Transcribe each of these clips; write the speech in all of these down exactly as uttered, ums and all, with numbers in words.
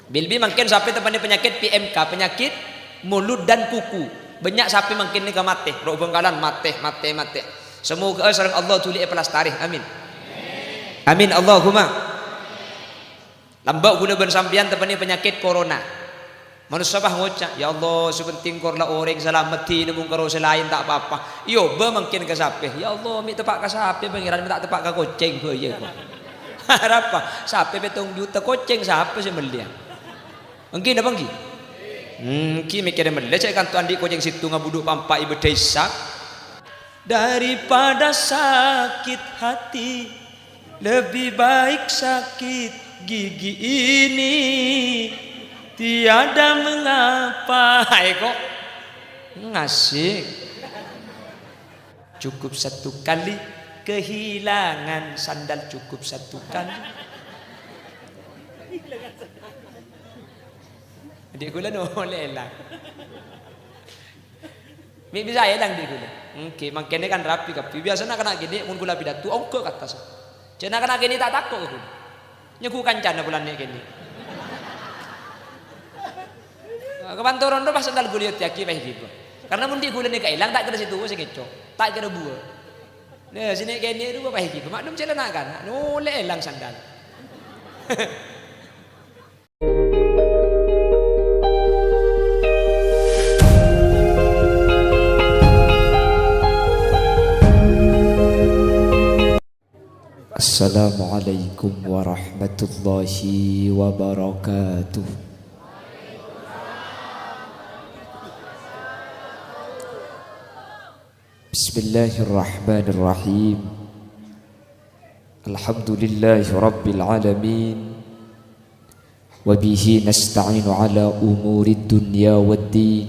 Bilbi mangkèn sapè teppa'na panyakèt P M K, panyakèt mulut dan kuku. Bânnya' sapè mangkèn nèka matè, ro' Bhângkalan matè, matè, matè. Samoghâ'â sareng Allah dhuli èpalastarè. Amin. Amin, Allahumma. Lambâ' ghulâ bân sampèyan teppa'na panyakèt corona. Manossa pas ngoca', "Ya Allah, sè pentèng kor la orèng salamet, dina mon karo sè laèn ta' pa-apa." Èobâ mangkèn ka sapè, "Ya Allah, mè' teppa' ka sapè, Pangèran, mè' ta' teppa' ka kocèng bhâi, kok." Arapa? Sapè pèttong juta, kocèng sapa sè mellèya? Èngghi napa èngghi? Èngghi mèkkèrè mellè, cè' kanto andi' kocèng sèttonga budhu' pa empa' ibâdâ Isya. Daripada sakit hati, lebih baik sakit gigi ini tiada mengapa. Hai kok ngasik. Cukup satu kali kehilangan sandal, cukup satu kali. Dhi' ghulâ nolè èlang. Mè' bisa èlang dhi' ghulâ. Èngghi, mangkènè kan rapi kabbhi. Biyasana kana' kènè' mon ghulâ pidato, ongghâ ka attas. Jhâ' na'-kana' kènè' ta' tako' ka ghulâ. Nyèghu kancana polana kènè'. Kapan toron pas sandal ghulâ èottèyaghi pas ghibâ. Karna mon dhi' ghulâ nèka èlang, ta' kèra sè towa sè ngèco', ta' kèra buwâ. Nah, sè nè' kènè' rowa pas ghibâ. Ma'lum cè' la na'-kana', nolè èlang sandal. Assalamualaikum warahmatullahi wabarakatuh. Bismillahirrahmanirrahim. Alhamdulillahi rabbil alamin. Wa bihi nasta'inu ala umurid dunya waddin.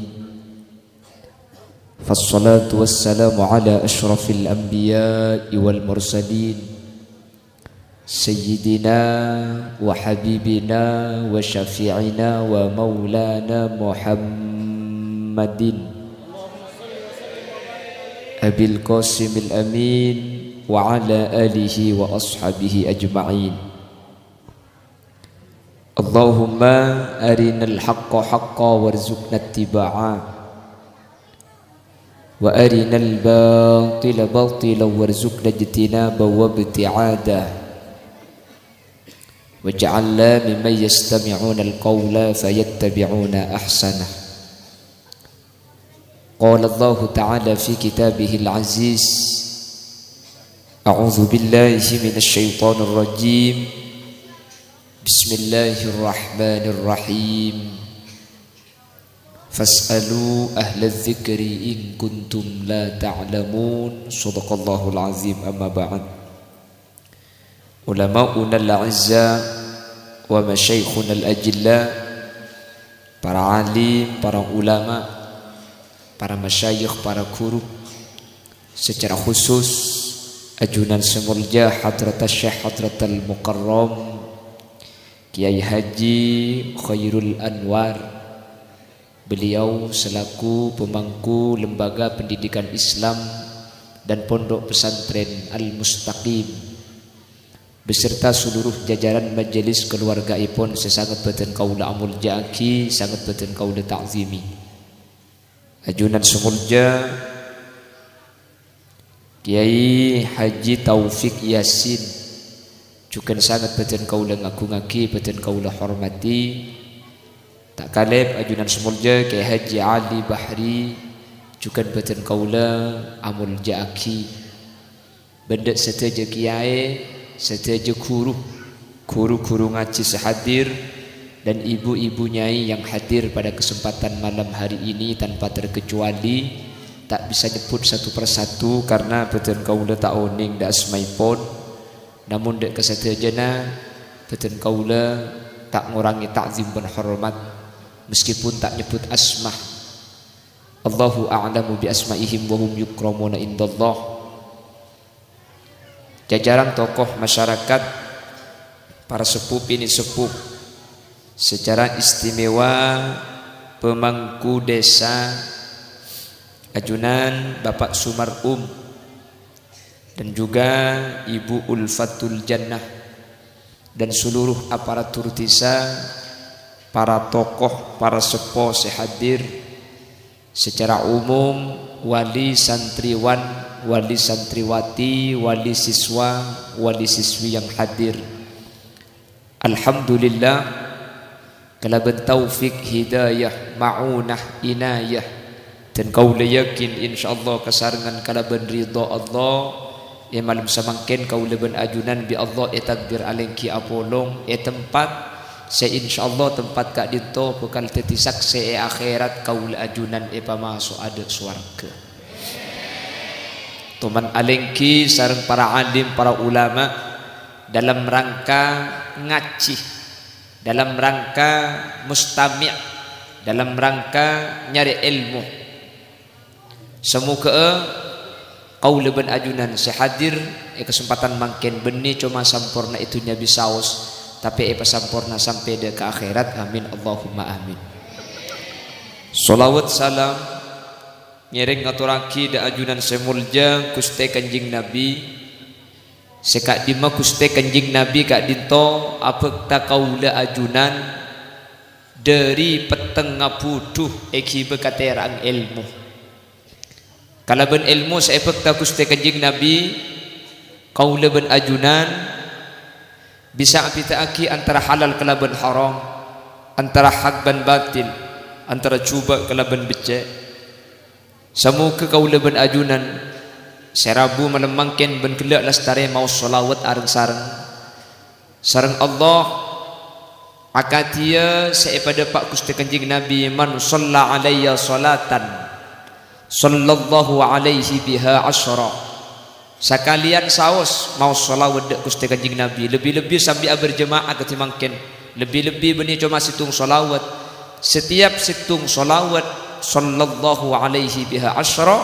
Fassalatu wassalamu ala asyrafil anbiya'i wal mursalin, sayyidina wa habibina wa syafi'ina wa maulana Muhammadin Abil Qasimil Amin wa ala alihi wa ashabihi ajma'in. Allahumma arinal haqqa haqqa warzuqna ittiba'a, wa arinal batila batila warzuqna ijtinaba wa ibti'ada. Waj'alna mimman yastami'unal qawla fayattabi'una ahsanah. Qala Allahu ta'ala fi kitabihil aziz, a'udzu billahi minasy syaithanir rajim. Bismillahirrahmanirrahim. Fas'alu ahla dzikri in kuntum la ta'lamun. Shadaqallahul azim, amma ba'd. Ulama'unal a'izza wa masyaikhunal ajilla, para alim, para ulama, para masyayikh, para guru, secara khusus ajunan sè molja Hadratus Syekh Hadratal Mukarram Kiai Haji Khairul Anwar. Beliau selaku pemangku Lembaga Pendidikan Islam dan Pondok Pesantren Al-Mustaqim, beserta seluruh jajaran majelis keluargaèpon sè sanget bâdhân kaulâ amolja'aghi, sanget bâdhân kaulâ ta'zimi. Ajunan sè molja, Kiai Haji Taufik Yasin, jhughân sanget bâdhân kaulâ ngagungaghi, bâdhân kaulâ hormadhi. Ta' kalèp ajunan sè molja Kiai Haji Ali Bahri, jhughân bâdhân kaulâ amolja'aghi. Bân dâ' sadhâjâ kiai, sadhâjâ ghuru, ghuru-ghuru ngajhi sè hadir, dan ibu-ibu nyai yang hadir pada kesempatan malam hari ini tanpa terkecuali, ta' bisa nyebbhut satu persatu karna bâdhân kaulâ ta' onèng dâ' asmaèpon. Namong dâ' ka sadhâjâna, bâdhân kaulâ ta' ngorangè ta'zim bân hormat, meskipun ta' nyebbhut asma. Allahu a'lamu bi asma'ihim wa hum yukramuna indallah. Jajaran tokoh masyarakat, para seppo binè' seppo, secara istimewa pemangku desa ajunan Bapak Sumar'um dan juga Ibu Ulfatul Jannah dan seluruh aparatur desa para tokoh, para seppo sè hadir, secara umum, wali santriwan, wali santriwati, wali siswa, wali siswi yang hadir. Alhamdulillah, kalabân taufik, hidayah, ma'unah, inayah, dan kaulâ yakin, insyaallah, kasarengngan kalabân ridha Allah, è malem samangkèn kaulâ bân ajunan bi' Allah ètakdir alèngghi apolong è tempat sè insyaallah tempat ka'dinto bhâkal dhâddhi saksè è akhèrat kaulâ ajunan èpamaso' adâ' sowarghâ. Toman alèngghi sareng para alim, para ulama, dalam rangka ngajhi, dalam rangka mustami', dalam rangka nyarè èlmo. Samoghâ'â kaulâ bân ajunan sè hadir è kasempadhân mangkèn bânnè coma samporna è dhunnya bisaos, tapè èpasamporna sampè' dâ' ka akhèrat. Amin, Allahumma amin. Shalawat salam ngèrèng ngatorraghi dâ' ajunan sè molja Ghustè Kanjeng Nabi, sè ka'dimma Ghustè Kanjeng Nabi ka'dinto abhâkta kaulâ ajunan dâri pettengnga budhu èghibâ katèra'an èlmo. Kalabân èlmo sè èbhâkta Ghustè Kanjeng Nabi, kaulâ bân ajunan bisa abhidhâ'aghi antara halal kalabân haram, antara hak bân batil, antara jhubâ' kalabân beccè'. Samoghâ kaulâ bân ajunan sè rabu malem mangkèn bân ghellâ' lastarè maos shalawat areng-sareng sareng Allah, akadhiyâ sè èpadâpa' Ghustè Kanjeng Nabi, "Man shalla 'alayya shalatan, shallallahu 'alaihi biha asyra." Sakalèyan saos maos shalawat dâ' Ghustè Kanjeng Nabi, lebbi-lebbi sambi aberjemaah kadhi mangkèn, lebbi-lebbi bânnè coma sèttong shalawat. Setiap sèttong shalawat, "Shallallahu 'alaihi biha asyra,"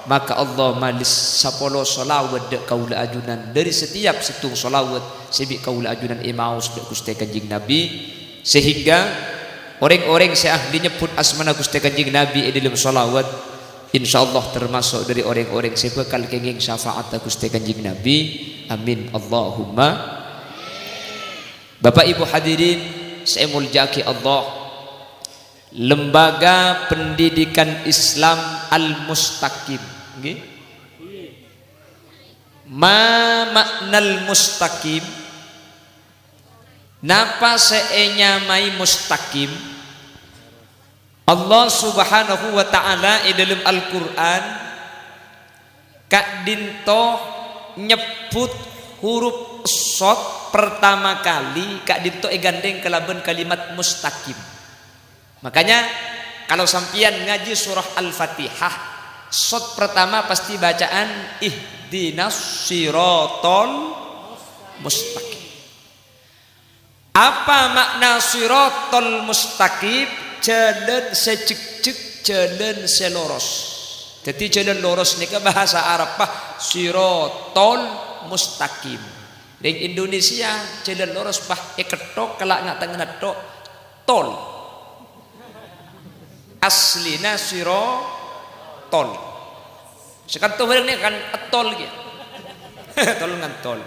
maka Allah malès sapolo shalawat dâ' kaulâ ajunan dâri setiap sèttong shalawat sè bi' kaulâ ajunan èmaos dâ' Ghustè Kanjeng Nabi, sehingga orèng-orèng sè ahli nyebbhut asmana Ghustè Kanjeng Nabi è dâlem shalawat, insyaallah termaso' dâri orèng-orèng sè bhâkal kèngèng syafa'atta Ghustè Kanjeng Nabi. Amin, Allahumma. Bapak Ibu hadirin sè èmoljâ'aghi Allah, Lembaga Pendidikan Islam Al-Mustaqim, ngghi? Ma ma'nal mustaqim? Napa sè ènyamaè mustaqim? Allah Subhanahu wa Ta'ala è dâlem Al-Qur'an ka'dinto nyebbhut huruf shad pertama kali ka'dinto èghândhèng kalabân kalimat mustaqim. Makanya, kalau sampèyan ngajhi surah Al-Fatihah, shad pertama pasti bacaan ihdinas siratal mustaqim. Apa makna siratal mustaqim? Jhâlân sè jhekjhek, jhâlân sè loros. Dhâddhi jhâlân loros nèka bahasa Arabbhâ siratal mustaqim. Rèng Indonesia jhâlân loros bâh èketthok kala' nga' tengngana tho', tol. Aslina siratal. Sè kanto bhâreng nèka kan ètol kèya. Tol ngantol.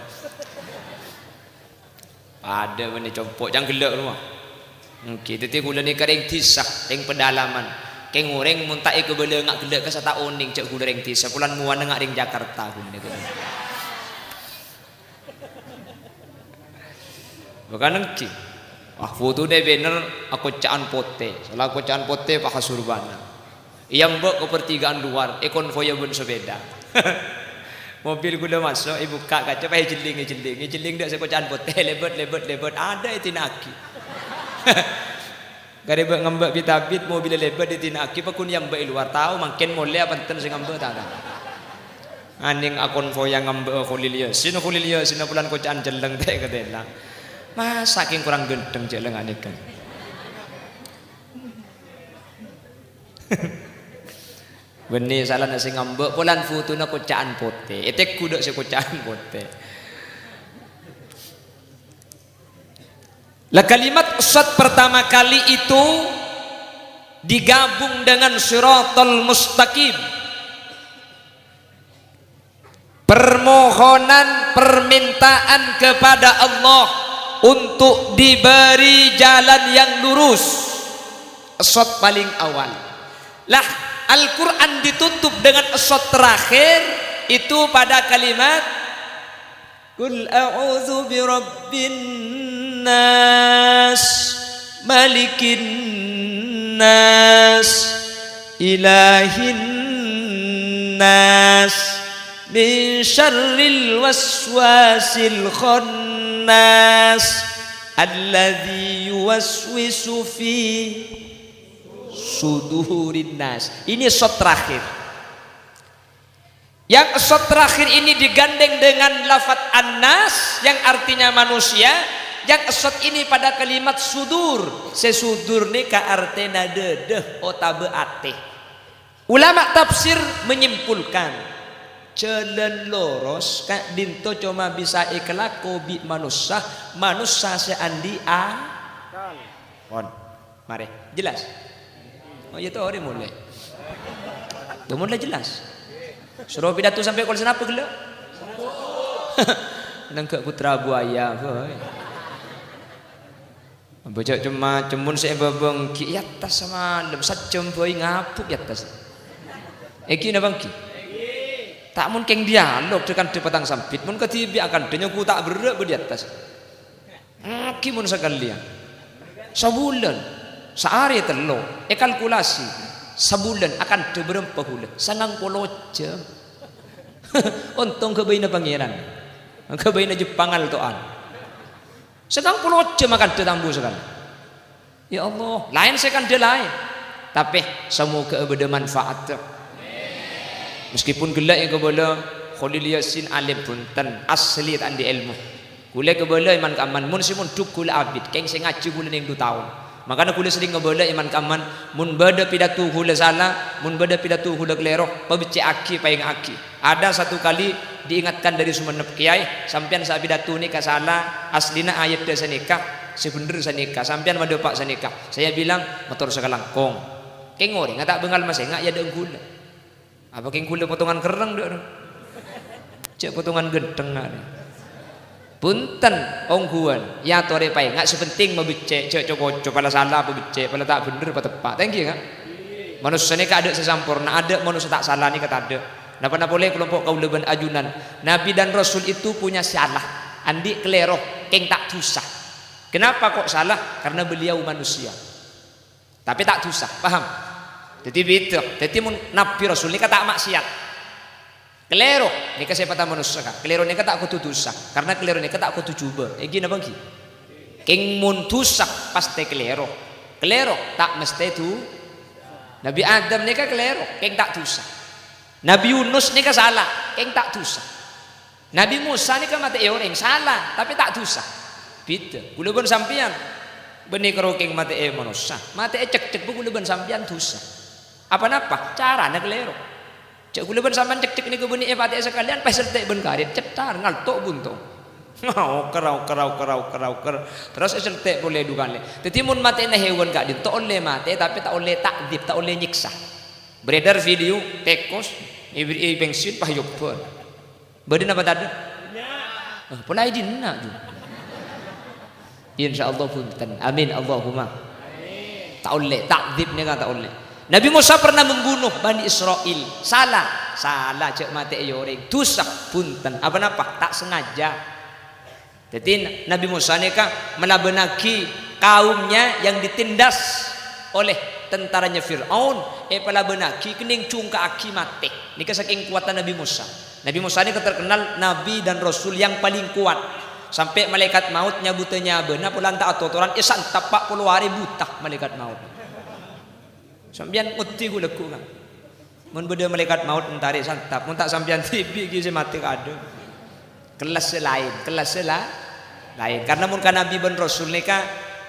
Padâ bânnè compo' cangghellâ' rowa. Èngghi, dhâddhi kaulâ nèka rèng dhisa, rèng pedalaman. Kèng orèng mon ta' èkabâlâ nga' ghellâ' ka sè ta' onèng jhâ' kaulâ rèng dhisa, polana mowana nga' rèng Jakarta kaulâ nèka. Bhâkal èngghi. Wah, fotona è bâner akoca'an potè. Sala akoca'an potè paha surbana. Èyambâ' ka pertigaan luar, èkonvoya bân sepèda. Mobil kaulâ maso', èbukka' kaca, pas èjhelling, èjhelling, èjhelling dâ' sè koca'an potè, lèbât, lèbât, lèbât, adâ' èdina'aghi. Karè bâ' ngambâ' bit-abit, mobilla lèbât èdina'aghi, pagghun èyambâ' è luar, tao mangkèn molè apa enten sè ngambâ' ta' tao. Anèng akonvoya ngambâ'â Kholil Yasin, Kholil Yasin polana koca'an celleng ta' katèla. Masa' kèng korang ghântheng jhâ' lènga' nèka. Bânnè salana sè ngambâ', polana fotona koca'an potè. Ètegghu dâ' sè koca'an potè. Lah, kalimat shad pertama kali itu digabung dengan siratal mustaqim. Permohonan, permintaan kepada Allah untuk diberi jalan yang lurus. Essot paling awal. Lah, Al-Quran ditutup dengan essot terakhir, itu pada kalimat, "Qul a'udzu birabbin nas, malikin nas, ilahin nas, min syarril waswasil khannas, alladzi yuwaswisu fi sudurin nas." Ini essot terakhir. Yang essot terakhir ini digandeng dengan lafat an-nas, yang artinya manusia. Yang essot ini pada kalimat sudur. Sè sudur nèka artèna dâdâ otabâ atè. Ulama tafsir menyimpulkan, jhâlân loros ka'dinto coma bisa èkalako bi' manossa, manossa sè andi' a-, pon. Marè, jelas? Oh, iyâ, torè molè. Bâ, mon la jelas. Soro pidato sampè' kol sanapa ghellâ'? Neng ghi' putra buaya, boy. Bâjâ cem-macem, mon sè èbâbâng ghi' è attas samalem, sajjhâm bhâi ngabuk è attas. Èngghi napa èngghi? Ta' mon kèng dialog dâ-kandhâ patang sambit, mon kadhibi' akandhâ nyoku ta' berrâ' bâdâ è attas. Èngghi mon sakalèyan. Sabulân, saarè tello', èkalkulasi. Sabulân akandhâ bârâmpa ghulâ? Sangang polo jhâm. Ontong ghâbâyna Pangèran. Ghâbâyna Jepang alto'an. Sangang polo jhâm akandhâ tambu sakalè. Ya Allah, laèn sè kandhâ laèn. Tapè samoghâ bâdâ manfaatta. Meskipun ghellâ' èkabâlâ, Kholil Yasin alim bhunten, asli ta' andi' èlmo. Ghulâ èkabâlâ èman-kamman, mon sè mondhuk ghulâ abit, kèng sè ngajhi ghulâ neng du taon. Mangkana ghulâ serrèng ngabâlâ èman-kamman, mon bâdâ pidato ghulâ sala, mon bâdâ pidato ghulâ kalèro, pabeccè'aghi, paènga'aghi. Ada satu kali diingatkan dari Sumenep, "Kèyaè, sampèyan sè apidato nèka sala, aslina ayaddhâ sanèka, sè bhendher sanèka, sampèyan madâpa' sanèka." Saya bilang, "Mator sakalangkong. Kèng orèngnga ta' bângal masènga' è adâ'na ghulâ. Apa kèng ghulâ potongan kerrèng, dâ', dâ'? Jhâ' potongan ghântheng, dâ'." Bhunten, ongghuwân, èyatorè paènga', sè penting mabeccè', jhâ' co-ngoco, pala sala apa beccè', pala ta' bhendher apa teppa'. Ta' èngghi, Ka'? Manossa nèka adâ' sè samporna, adâ' manossa ta' sala nèka tadâ'. Napa-napa polè kalompo' kaulâ bân ajunan, Nabi dan Rasul itu punya salah, andi' kalèro, kèng ta' dusa. Kenapa kok salah? Karena beliau manusia. Tapè ta' dusa, paham? Dhâddhi bhidhâ. Dhâddhi mon Nabi Rasul nèka ta' ma'siyat. Kalèro nèka sèpatta manossa, Ka'. Kalèro nèka ta' kodhu dusa, karena kalèro nèka ta' kodhu jhubâ'. Èngghi napa èngghi? Kèng mon dusa, pastè kalèro. Kalèro ta' mastè du-, Nabi Adam nèka kalèro, kèng ta' dusa. Nabi Yunus nèka sala, kèng ta' dusa. Nabi Musa nèka matè'è orèng, sala, tapè ta' dusa. Bhidhâ. Ghulâ bân sampèyan. Bânnè karo kèng matè'è manossa. Matè'è cekcek bhâ ghulâ bân sampèyan dusa. Apa napa? Carana kalèro. Jhâ' ghulâ bân sampèyan cekcek nèko bânnè èpatè'è sakalèyan, pas èseltè' bân karèt, cettar, ngalto' bunto. Oker, oker, oker, oker, oker. Terros èseltè' polè du kalè. Dhâddhi mon matè'ana hèwan ka'dinto ollè matè, tapè ta' ollè ta'dzib, ta' ollè nyèksa. Beredar video tèkos, èberri'i bensin, pas èobâ. Bâdâ napa tadâ'? Ah, pola è dinna', Ju. Insyaallah bhunten. Amin, Allahumma. Ta' ollè, ta'dzib nèka ta' ollè. Nabi Musa pernah membunuh Bani Israel. Sala, sala, jhâ' matè'è orèng. Dusa, bhunten. Apa napa? Ta' sengaja. Dhâddhi, Nabi Musa nèka malabânaghi kaumnya yang ditindas oleh tentaranya Fir'aun, èpalabânaghi kennèng jhungka'aghi matè. Nèka sakèng kowatta Nabi Musa. Nabi Musa nèka terkenal nabi dan rasul yang paling kuat. Sampè' malaèkat maut nyabhuta nyabâna polana ta' atotoran, èsantap pa' polo arè buta malaèkat maut. Sampèyan ngoddi ghu-lagghu, Ka'. Mon bâdâ malaèkat maut entarè santap, mon ta' sampèyan dhibi' ghi' sè matè kaadâ'. Kellas sè laèn, kellas sè la-, laèn. Karna mon ka nabi bân rasul nèka,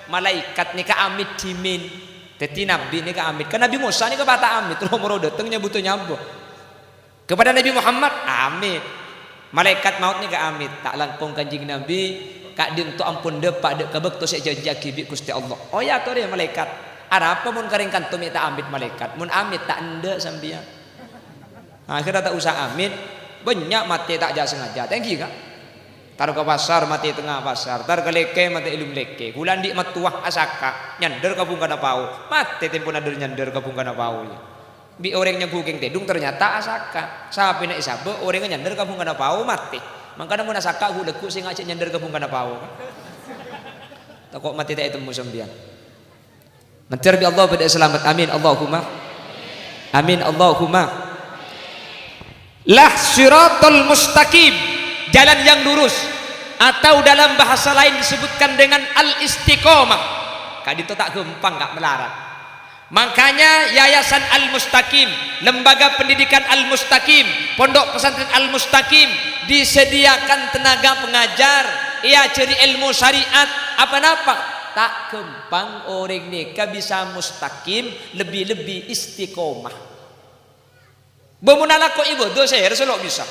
malaèkat nèka amit dhimèn. Dhâddhi nabi nèka amit. Ka Nabi Musa nèka pata amit, ro-moro dâteng nyabhuta nyabâ. Kepada Nabi Muhammad, amit. Malaèkat maut nèka amit. Ta' langkong Kanjeng Nabi, ka'dinto ampon dâpa' dâ' ka bâkto sè èjanjiyaghi bi' Ghustè Allah. Oh, èyatorè malaèkat. Arapa mon ka rèng kanto mè' ta' amit malaèkat? Mon amit, ta' endâ' sampèyan. Akhirnya ta' osa amit. Bânnya' matè ta' ja-, sengaja. Ta' ènggi, Ka'? Tar ka pasar, matè è tengnga pasar. Tar ka lèkè, matè è lem lèkè. Ghulâ andi' mattowa asaka', nyandher ka bhungkana pao. Matè tempo nyandher, nyandher ka bhungkana pao, yâ. Bi' orèng nyangghu kèng tèdung, ternyata asaka'. Sapèna èsabâ', orèngnga nyandher ka bhungkana pao, matè. Mangkana mon asaka' ghu'-lagghu' sè ngajhâk nyandher ka bhungkana pao. Tako' matè ta' ètemmo sampèyan. Mandhâr bi' Allah bâdâ salamet. Amin, Allahumma. Amin, Allahumma. Lah siratal mustaqim, jalan yang lurus, atau dalam bahasa lain disebutkan dengan al-istiqomah. Ka'dinto ta' ghâmpang, Ka', malarat. Makanya Yayasan Al-Mustaqim, Lembaga Pendidikan Al-Mustaqim, Pondok Pesantren Al-Mustaqim disediakan tenaga pengajar, èajhâri èlmo syariat, apa-napa. Ta' ghâmpang orèng nèka bisa mustaqim, lebbi-lebbi istiqomah. Bâ mon alako ibâdâ sèra sè lo' bisa.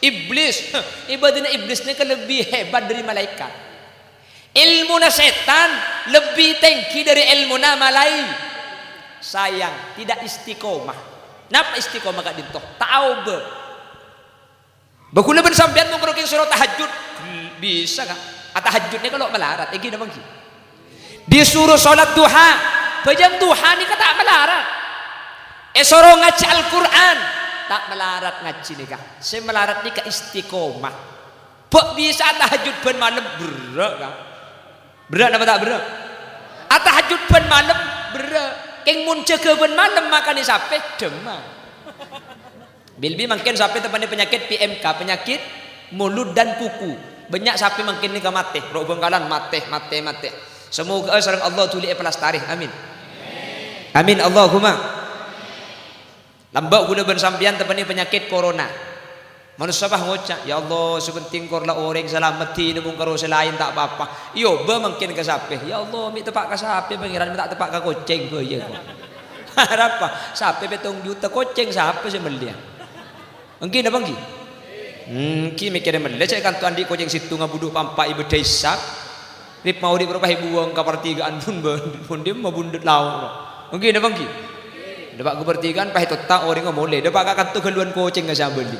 Iblis, ibâdâna Iblis nèka lebbi hebat dâri malaèkat. Èlmona sètan lebbi tèngghi dâri èlmona malaè-, sayang, tidak istiqomah. Napa istiqomah ka'dinto? Ta' aobâ. Bâ ghulâ bân sampèyan mon ngarokèng soro tahajjud, bisa, Ka'. Atahajjud nèka lo' malarat, èngghi napa èngghi? Disuruh sholat duha, bhâjâng duha nèka ta' malarat. Èsoro ngajhi Al-Qur'an, ta' malarat ngajhi nèka. Sè malarat nèka istiqomah. Bâ' bisa atahajjud bân malem, berrâ', Ka'. Berrâ' napa ta' berrâ'? Atahajjud bân malem, berrâ'. Kèng mon jâgâ bân malem makanè sapè, dhâmma. Bilbi mangkèn sapè teppa'na panyakèt P M K, penyakit mulut dan kuku. Bânnya' sapè mangkèn nèka matè, ro' Bhângkalan matè, matè, matè. Samoghâ'â sareng Allah dhuli èpalastarè. Amin. Amin, Allahumma. Lambâ' ghulâ bân sampèyan teppa'na panyakèt corona. Manossa pas ngoca', "Ya Allah, sè penting kor la orèng salamet, dinah mon karo sè laèn ta' pa-apa." Èobâ mangkèn ka sapè, "Ya Allah, mè' teppa' ka sapè, Pangèran, mè' ta' teppa' ka kocèng bhâi, kok." Arapa? Sapè pèttong juta, kocèng sapa sè mellèya? Èngghi napa èngghi? Èngghi mèkkèrè mellè, cè' kanto andi' kocèng sèttonga budhu' pa-empa' èbâddhâi sap. Rip-maurip ropa èbuwâng ka partiga'an pon bân-, pon dimma bundhut lao', ro. Èngghi napa èngghi? Dâpa' ka partiga'an pas ètotta' orèngnga molè. Dâpa' ka kanto ghâlluwân kocèng ka sè abâli.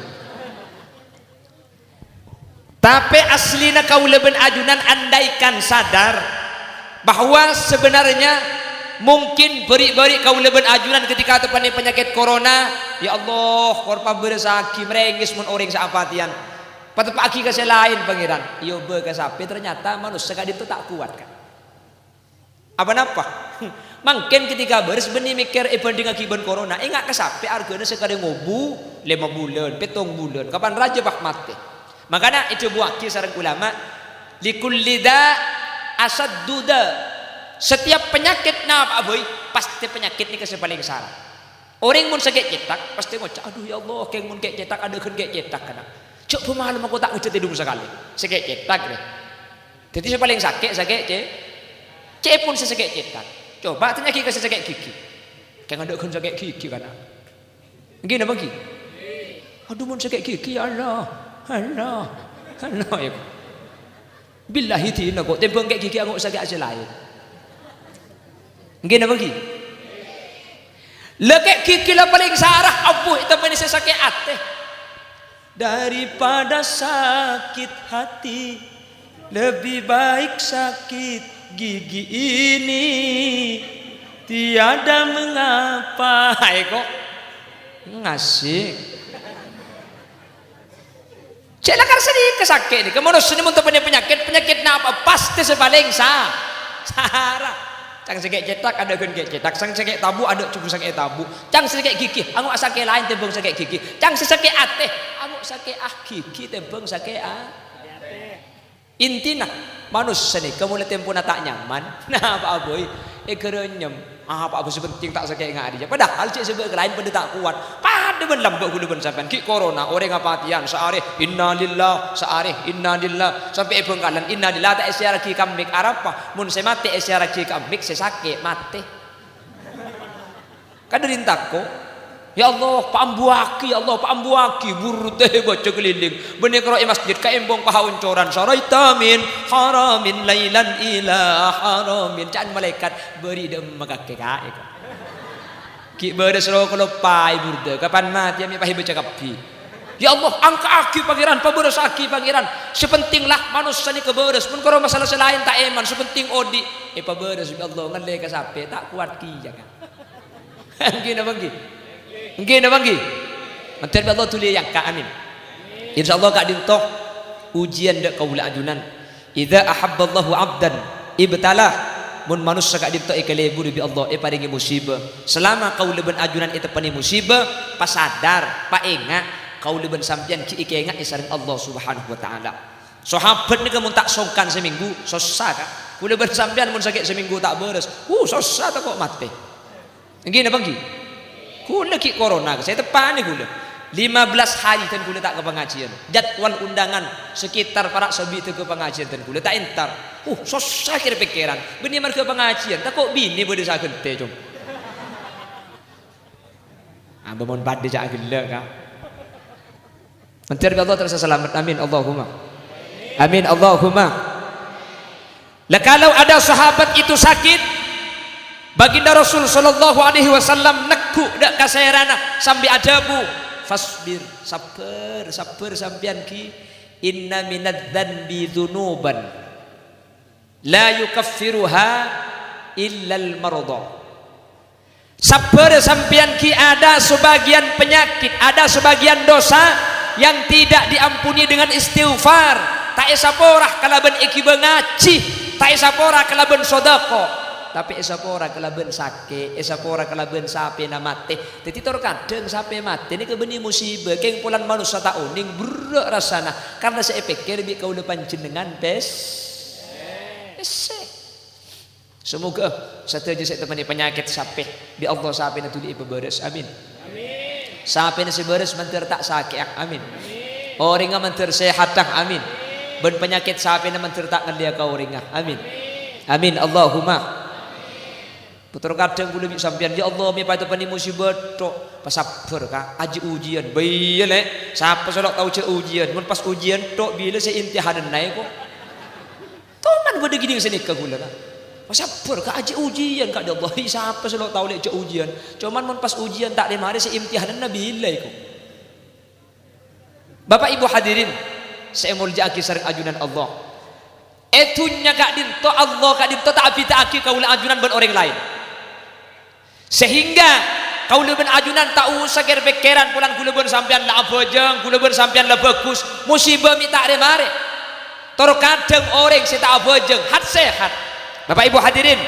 Tapè asllina kaulâ bân ajunan andaikan sadar bahwa sebenarnya mungkin bâri'-bâri' kaulâ bân ajunan ketika teppa'na panyakèt corona, "Ya Allah, kor pabârâsaghi, marèngès mon orèng sè apatèyan. Pateppa'aghi ka sè laèn, Pangèran." Èobâ ka sapè, ternyata manossa ka'dinto ta' kowat, Ka'. Apa-napa? Mangkèn ketika bârâs bânnè mèkkèr èbhândhingngaghi bân corona, enga' ka sapè arghâna sakarè ngobu lèma bulân, pèttong bulân, kapan rajâ pas matè. Mangkana èdhâbuwâghi sareng ulama, "Likulli da' asaddu da'." Setiap penyakit napa'a bhâi, pastè penyakit nèka sè palèng sara. Orèng mon sakè' cètak, pastè ngoca', "Adhu, ya Allah, kèng mon kè' cètak, adâ'âghân kè' cètak, kana'. Jhâ' bâ' malem engko' ta' ngajhât è dhung sakalè." Sakè' cètak, rè. Dâddhi sè palèng sakè', sakè' cè-, cè' pon sè sakè' cètak. Coba tanya'aghi ka sè sakè' ghighi. Kèng adâ'âghân sakè' ghighi, kana'. Èngghi napa èngghi? Adhu, mon sakè' ghighi, ya Allah, Allah, Allah, ya. Billahi dinah kok, tèmbhâng kè' ghighi angok sakè' sè laèn. Èngghi napa èngghi? La kè' ghighi la palèng sara, abbhu, ètemma'na sè sakè' atè. Daripada sakit hati, lebih baik sakit gigi ini tiada mengapa. Hai kok. Ngasik. Cè' lakar sanèka sakè' nèka, manossa nè mon teppanè panyakèt, panyakèt napa? Pastè sè palèng sa-, sara. Cang sè kè' cètak, adâ'âghân kè' cètak. Cang sè kè' tabu', adâ' jhughân sè kè' tabu'. Cang sè kè' ghighi, angok sakè' laèn tèmbhâng sakè' ghighi. Cang sè sakè' atè, angok sakè' a ghighi tèmbhâng sakè' a-, Intina, manossa nèka molaè tempona ta' nyaman, napa'a bhâi, èghârânyem. Apa'a bhâi sè penting ta' sakè'nga arèya. Padahal cè' sè bâ' laèn padâ ta' kowat. Padâ bân lambâ' ghulâ bân sampèyan. Ghi' corona, orèng apatèyan, saarè, "Innalillah", saarè, "Innalillah". Sampè' è Bhângkalan, "Innalillah" ta' èsèyarraghi ka mik. Arapa? Mon sè matè èsèyarraghi ka mik, sè sakè' matè. Kadhâddhiyân tako'. Ya Allah, paambuwâghi, ya Allah, paambuwâghi, burdâ bâca kalèlèng. Bânnè karo è masjid, kaèmbhâng pahaoncoran, "Saraita min haramin lailan ila haramin." Ca'na malaèkat, "Bâri' dâ'emma kakè, Ka', èko." Ghi' bârâs ro kaloppaè burdâ, kapan matèya mè' pas èbâca kabbhi. Ya Allah, angka'aghi, Pangèran, pabârâssaghi, Pangèran. Sè pentèng la manossa nèka bârâs. Mon karo masalah sè laèn ta' èman, sè pentèng odi'. Èpabârâs bi' Allah, ngallè ka sapè, ta' kowat kèya, Ka'. Èngghi napa èngghi? Èngghi napa èngghi? Mandhâr bi' Allah dhuli èyangka', amin. Insyaallah ka'dinto ujiyân dâ' kaulâ ajunan. "Idza ahabballahu 'abdan ibtalah." Mon manossa ka'dinto èkalèburi bi' Allah, èparèngè musibâ. Salama kaulâ bân ajunan èteppanè musibâ, pasadar, paènga', kaulâ bân sampèyan ghi' èkaènga'è sareng Allah Subhanahu wa Ta'ala. Sahabat nèka mon ta' songkan samènggu, sossa, Ka'. Kaulâ bân sampèyan mon sakè' samènggu ta' bârâs, uh, sossa tako' matè. Èngghi napa èngghi? Kaulâ ghi' korona, sè teppanè kaulâ. Lima belas hari dân kaulâ ta' ka pangajiân. Jadwal undangan sekitar para' sabi'dhâ ka pangajiân dân kaulâ ta' entar. Uh, sossa kèr-pèkkèran. Bânnè marghâ pangajiân, tako' binè bâdâ sè aghântè, Cong. Abâ mon padâ jhâ' aghellâ', Ka'. Mandhâr bi' Allah terus salamet. Amin, Allahumma. Amin, Allahumma. Lah, kalau ada sahabat itu sakit, Baginda Rasul sallallahu alaihi wasallam neggu' dâ' kasèrana sambi adhâbu, "Fasbir, sabbhâr, sabbhâr sampèyan, ghi. Inna minadz-dzanbi dzunuban la yukaffiruha illal mardha." Sabbhâr sampèyan, ghi, ada sebagian penyakit, ada sebagian dosa yang tidak diampuni dengan istighfar. Ta' èsapora kalabân èghibâ ngajhi, ta' èsapora kalabân sodâko, tapè èsapora kalabân sakè', èsapora kalabân sapèna matè. Dhâddhi, tor kadhâng sapè matè nèka bânnè musibâ, kèng polana manossa ta' onèng, berrâ' rassana, karna sè èpèkkèr bi' kaulâ panjhennengngan pes-, pèssè. Samoghâ sadhâjâ sè èteppanè panyakèt sapè, bi' Allah sapèna dhuli èpabârâs. Amin. Sapèna sè bârâs mandhâr ta' sakè'a. Amin. Orèngnga mandhâr sehatta. Amin. Bân panyakèt sapèna mandhâr ta' ngallèya ka orèngnga. Amin. Amin. Allahumma. Potro kadhâng kaulâ bi' sampèyan, "Ya Allah, mè' pateppanè musibâ tho'." "Pasabbhâr, Ka', ajjhâ' ujiyân." "Bâ iyâ, Lè'. Sapa sè lo' tao jhâ' ujiyân? Mon pas ujiyân tho', bilâ sè imtihananna èko?" Toman bâdâ ghi' nèng sè nèka kaulâ, Ka'. "Pasabbhâr, Ka', ajjhâ' ujiyân, Ka'." "Ya Allah, hi, sapa sè lo' tao, Lè', jhâ' ujiyân? Coman mon pas ujiyân ta' rè-marè sè imtihananna bilâ èko?" Bapa' Ibu hadirin sè èmoljâ'aghi sareng ajunan Allah. È dhunnya ka'dinto Allah ka'dinto ta' abhidhâ'aghi kaulâ ajunan bân orèng laèn. Sehingga kaulâ bân ajunan ta' osa kèr-pèkkèran polana kaulâ bân sampèyan la abhâjâng, kaulâ bân sampèyan la bhâghus, musibâ mè' ta' rè-marè. Tor kadhâng orèng sè ta' abhâjâng hat-sehat. Bapa' Ibu hadirin,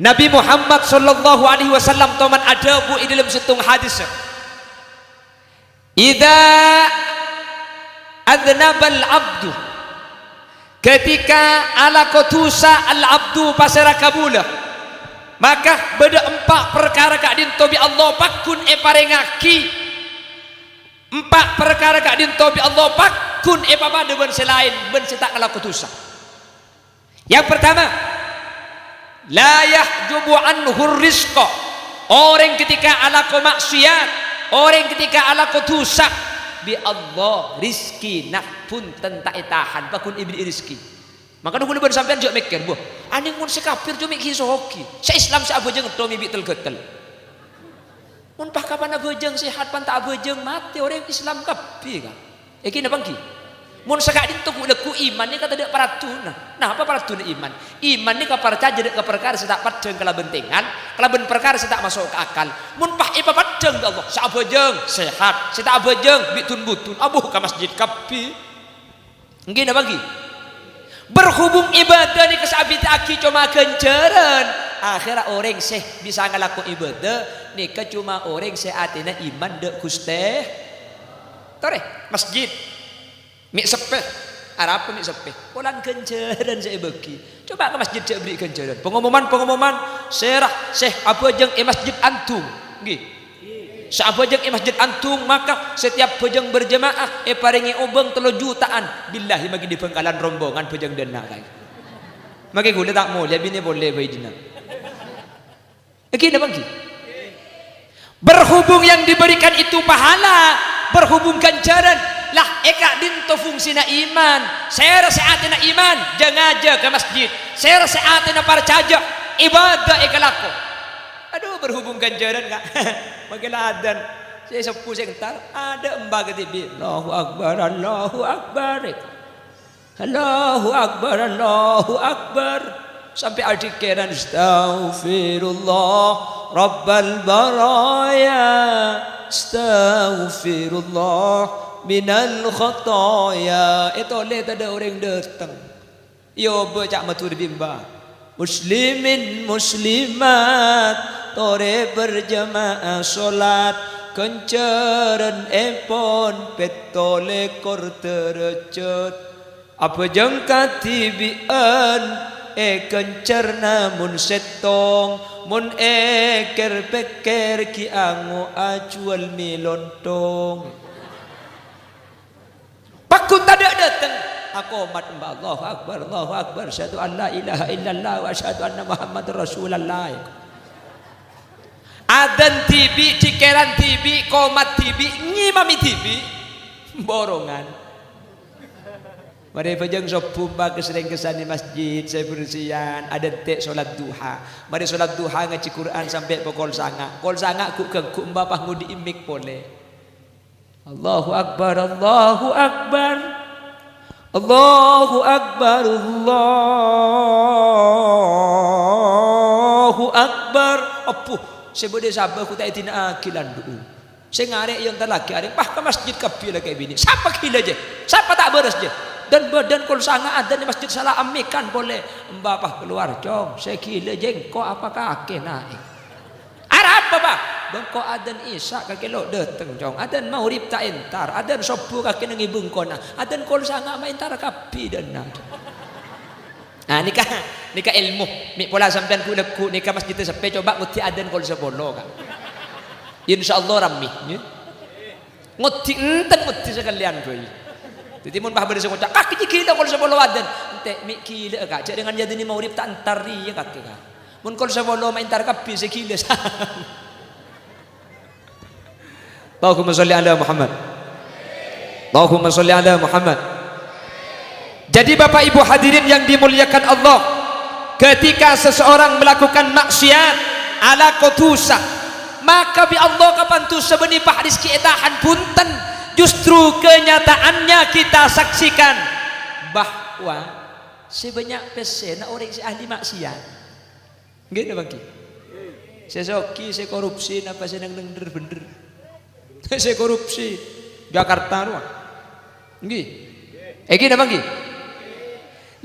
Nabi Muhammad sallallahu alaihi wasallam toman adhâbu è dâlem sèttong hadis, "Idza adznabal abdu," ketika alako dhusa al-abdu, pasèra kabulâ, maka bâdâ empa' parkara ka'dinto bi' Allah pagghun èparèngaghi. Empa' parkara ka'dinto bi' Allah pagghun èpapadâ bân sè laèn, bân sè ta' alako dhusa. Yang pertama, la yahjubu anhur rizqa. Orèng ketika alako maksiat, orèng ketika alako dhusa, bi' Allah rizkina bhunten ta' ètahan, pagghun èberri'i rizki. Mangkana kaulâ bân sampèyan jhâ' mèkkèr, "Bâh, anèng mon sè kafir jhâ' mè' ghi' soghi, sè Islam sè abhâjâng tho' mè' bi' tel-ghâtel." Mon pas kapan abhâjâng sehat, pan ta' abhâjâng matè, orèng Islam kabbhi, Ka'. Èngghi napa èngghi? Mon saka'dinto ghu-, lagghu' iman nèka tadâ' paraddhuna. Napa paraddhuna iman? Iman nèka parcajâ dâ' ka parkara sè ta' peddhâng kalabân tèngal, kalabân parkara sè ta' maso' ka akal. Mon pas èpapeddhâng bi' Allah, sè abhâjâng sehat, sè ta' abhâjâng bi' dun-budun, abu ka masjid kabbhi. Èngghi napa èngghi? Berhubung ibadah nèka sè abhidhâ'aghi coma ghânjhârân, akhèrra orèng sè bisa ngalako ibadah nèka coma orèng sè atèna iman dâ' Ghustè. Torè, masjid. Mè' seppè. Arapa mè' seppè? Polana ghânjhârân sè èbâghi. Coba ka masjid jhâ' èberri' ghânjhârân. Pengumuman, pengumuman, sèra sè abhâjâng è masjid anḍhung. Èngghi. Sè abhâjâng è masjid anḍhung, maka setiap bhâjâng berjamaah èparèngè obâng tello juta'an. Billahi, maghi è Bhângkalan rombongan bhâjâng dâ' enna' kaè. Maghi kaulâ ta' molja binè polè bhâi dinna'. Èngghi napa èngghi? Berhubung yang diberikan itu pahala, berhubung ghânjhârân, lah, è ka'dinto fungsina iman. Sèra sè atèna iman, jhâ' ngajhâ ka masjid. Sèra sè atèna parcajâ, ibadah èkalako. Adu, berhubung ghânjhârân, Ka'. Maghi la adzan. Sè sebbhu sè entar, adâ' emba kadhibi', "Allahu Akbar, Allahu Akbar." "Allahu Akbar, Allahu Akbar." Sampè' adhikkeran, "Astaghfirullah Rabbal baraya, astaghfirullah minal khataya." Ètolè tadâ' orèng dâteng. Iyâ, bâ' ca' mator bi' emba. Muslimin muslimat, torè berjamaah sholat, ghânjhârân èpon pètto lèkor dârâjhât. Abhâjâng kadhibi'ân èghânjhâr namong sèttong, mon èkèr-pèkkèr ghi' ango' ajhuwâl mi lontong. Pagghun tadâ' dâteng, akomat emba, "Allahu Akbar, Allahu Akbar, asyhadu an la ilaha illallah wa asyhadu anna Muhammadar Rasulullah." Adzan dhibi', dhikkeran dhibi', komat dhibi', ngimami dhibi', borongan. Marè bhâjâng sobbhu, emba, sèrèng kèsanè masjid, sè bersèyan, adântè' sholat duha. Marè sholat duha ngajhi Qur'an sampè' pokol sanga'. Pokol sanga' ghu'-ghângghu', emba, pas ngodhi'i mik polè. "Allahu Akbar, Allahu Akbar. Allahu Akbar, Allahu Akbar." Abbhu, sè bâdâ sabâ ghu' ta' èdina'aghi landhu'u. Sè ngarè' èyontallaghi arèng, pas ka masjid kabbhi la kè binè'. Sapa ghilâ, jè? Sapa ta' bârâs, jè? Dân-bâdân pokol sanga' adzan è masjid sala ammèkan polè. Emba pas kalowar, "Cong, sè ghilâ jè engko' apa kakè naè'?" "Arapa, Pa'?" "Bâ' engko' adzan Isya kakè lo' dâteng, Cong. Adzan Maghrib ta' entar, adzan Sobbhu kakè neng è bengkona, adzan pokol sanga' ma' entar kabbhi dâ'enna'." Nah, nèka, nèka èlmo. Mè' pola sampèyan ghu'-lagghu' nèka masjiddhâ seppè, coba ngodhi adzan pokol sapolo, Ka'. Insyaallah rammè, ya. Ngodhi, enten ngodhi sakalèyan, bhâi. Dhâddhi, mon pas bâdâ sè ngoca', "Kakè jiyâ ghilâ pokol sapolo adzan." Ente', mè' ghilâ, Ka'. Jhâ' dengan nyadzani Maghrib ta' entar rèya kakè, Ka'. Mon pokol sapolo ma' entar kabbhi sè ghilâ. Allahumma sholli ala Muhammad. Allahumma sholli ala Muhammad. Jadi, Bapak Ibu hadirin yang dimuliakan Allah, ketika seseorang melakukan maksiat, alaqa dhusa, maka bi' Allah kapan dhusa bânnè pas rizki ètahan, bhunten. Justru kenyataannya kita saksikan bahwa sè bânnya' pèssèna orèng sè ahli maksiat. Ngghi napa ngghi? Sè soghi, sè korupsi, napa sè neng-neng bhender-bhender? Sè korupsi, Jakarta rowa. Ngghi. Èngghi napa ngghi?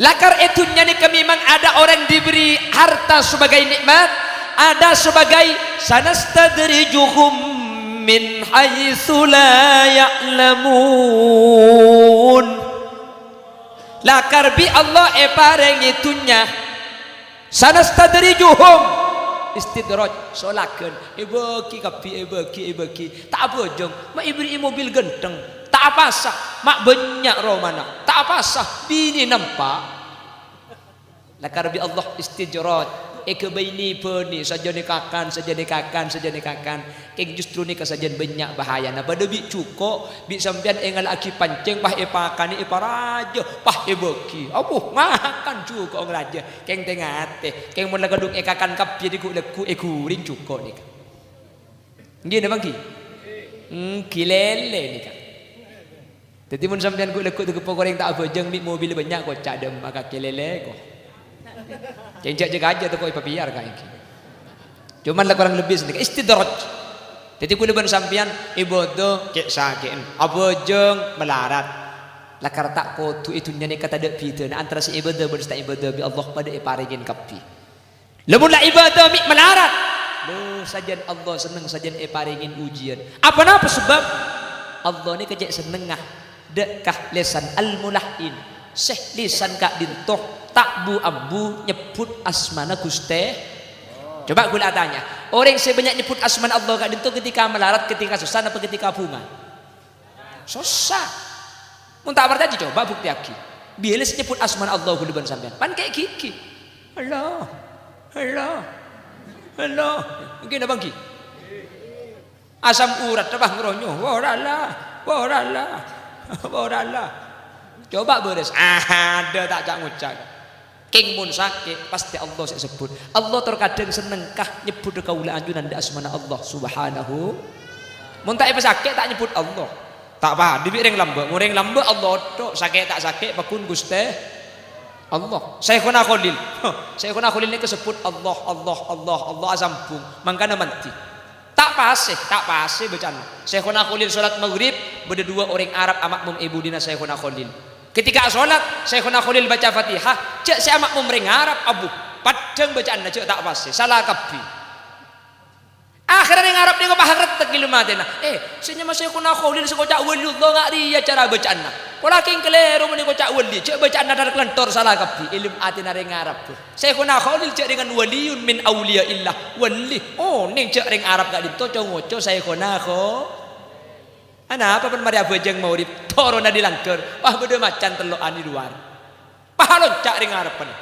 Lakar è dhunnya nèka memang ada orang diberi harta sebagai nikmat, ada sebagai, "Sanastadrijuhum min haitsu la ya'lamun." Lakar bi' Allah èparèngè dhunnya. "Sanastadrijuhum." Istidraj, solaghân. Èbâghi kabbhi, èbâghi, èbâghi. Ta' abhâjâng, ma' èberri'i mobil ghântheng. Ta' apasa, ma' bânnya' romana. Ta' apasa, binè nampa'. Lakar bi' Allah istidraj. Èghâbây nè-bânè, sajân èkakan, sajân èkakan, sajân èkakan. Kèng justru nèka sajân bânnya' bahayana. Padâ bi' jhuko', bi' sampèyan èngala'aghi pancèng, pas èpakanè, èparajâ, pas èbâghi. Abbhu, ngakan jhuko' ngarajâ. Kèng tè-ngatè. Kèng mon la kadhung èkakan kabbhi, ghu'-lagghu' èghuring jhuko' nèka. Ngghi napa ngghi? Ngghi lèlè nèka. Dhâddhi, mon sampèyan ghu'-lagghu' tègeppo korèng ta' abhâjâng mè' mobil bânnya', koca' dâmma kakè lèlè, ko. Cènjâ' jâ-kajâ tako' èpapèyar ka èngghi. Cuman la korang lebbi sanèka istidraj. Dhâddhi, kaulâ bân sampèyan ibadah cè' sakè'en, abhâjâng malarat. Lakar ta' kodhu è dhunnya nèka tadâ' bhidhâna antara sè ibadah bân sè ta' ibadah, bi' Allah padâ èparèngè kabbhi. Lamon la ibadah mè' malarat, lho, sajân Allah senneng, sajân èparèngè ujiyân. Apa napa sebab? Allah nèka cè' sennengnga dâ' ka lèsan al-mulahhin, sè lèsan ka'dinto ta' bu-ambu nyebbhut asmana Ghustè. Coba kaulâ atanya, orèng sè bânnya' nyebbhut asmana Allah ka'dinto ketika malarat, ketika sossa, napa ketika bhunga? Sossa. Mon ta' parcajâ, coba buktèyaghi. Bilâ sè nyebbhut asmana Allah kaulâ bân sampèyan? Pan kè' ghighi. Allah. Allah. Allah. Èngghi napa èngghi? Asam urat, apa ngeronyo? Worala. Worala. Worala. Coba bârâs. Ah, adâ' ta' ca'-ngoca'. Kèng mon sakè', pastè Allah sè èsebbhut. Allah tor kadhâng senneng ka nyebbhut kaulâ ajunan dâ' asmana Allah Subhanahu. Mon ta' èpasakè', ta' nyebbhut Allah. Ta' padâ bi' rèng lambâ'. Mon rèng lambâ' Allah tok, sakè' ta' sakè' paggun Ghustè Allah. Syaikhona Kholil. Syaikhona Kholil nèka sebbhut Allah, Allah, Allah, Allah asambhung. Mangkana mandhi. Ta' pasè, ta' pasè bâcaanna. Syaikhona Kholil sholat maghrib, bâdâ duwâ' orèng Arab amakmum è budina Syaikhona Kholil. Ketika sholat, Syaikhona Kholil baca Fatihah, jâ' sè amakmum rèng Arab, abu, paddhâng bâcaanna jâ' ta' pasè, sala kabbhi. Akhèrra rèng Arab nèko pas ngrettèk è lem atèna. "Eh, sè nyama Syaikhona Kholil sè koca' Waliyullah nga' rèya cara bâcaanna. Pola kèng kalèro mon èkoca' wali, jâ' bâcaanna dhâr-kalèntor sala kabbhi." È lem atèna rèng Arab. Syaikhona Kholil jâ' rèngan waliyun min auliyaillah, wali. Onèng jâ' rèng Arab ka'dinto co-ngoco Syaikhona Kho-, anapa pon marè abhâjâng maghrib, toronna dâri langghâr, pas bâdâ macan tello'an è lowar. Pas alonca' rèng Arab panè.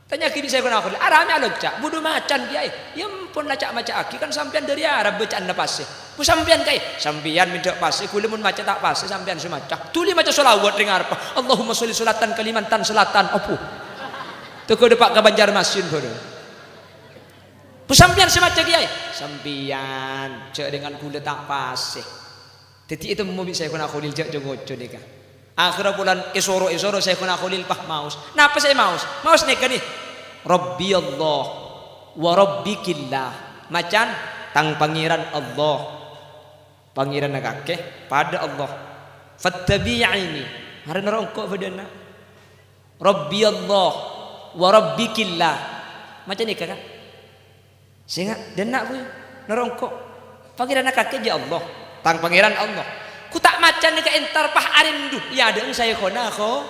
Tanya'aghi bi' Syaikhona Kholil, "Aramè alonca', bâdâ macan, Kèyaè?" "Ya ampon, la ca'-maca'aghi, kan sampèyan dâri Arab bâcaanna pasè." "Bu sampèyan, Kèyaè?" "Sampèyan mènta' pasè, ghulâ mon maca ta' pasè, sampèyan sè maca." Dhuli maca sholawat rèng Arab, "Allahumma sholli sholatan Kalimantan Selatan." Abu. Tegghâ dâpa' ka Banjarmasin bhârâng. "Bu sampèyan sè maca, Kèyaè?" "Sampèyan, jâ' rèngan ghulâ ta' pasè." Dhâddhi ètemmo bi' Syaikhona Kholil jâ' co-ngoco nèka. Akhèrra polana èsoro-èsoro Syaikhona Kholil pas maos. Napa sè èmaos? Maos nèka nè, "Rabbi Allah wa rabbikillah." Macan, "Tang Pangèran Allah." Pangèranna kakè, padâ Allah. "Fattabi'ini." Mara noro' engko' bâdâna. "Rabbi Allah wa rabbikillah." Maca nèka, Ka'. Sènga', dânna', Bu, noro' engko'. Pangèranna kakè jâ' Allah. Tang Pangèran Allah. Ku ta' maca nèka entar pas arèndhu. Iyâ, dâ'eng Syaikhona kho.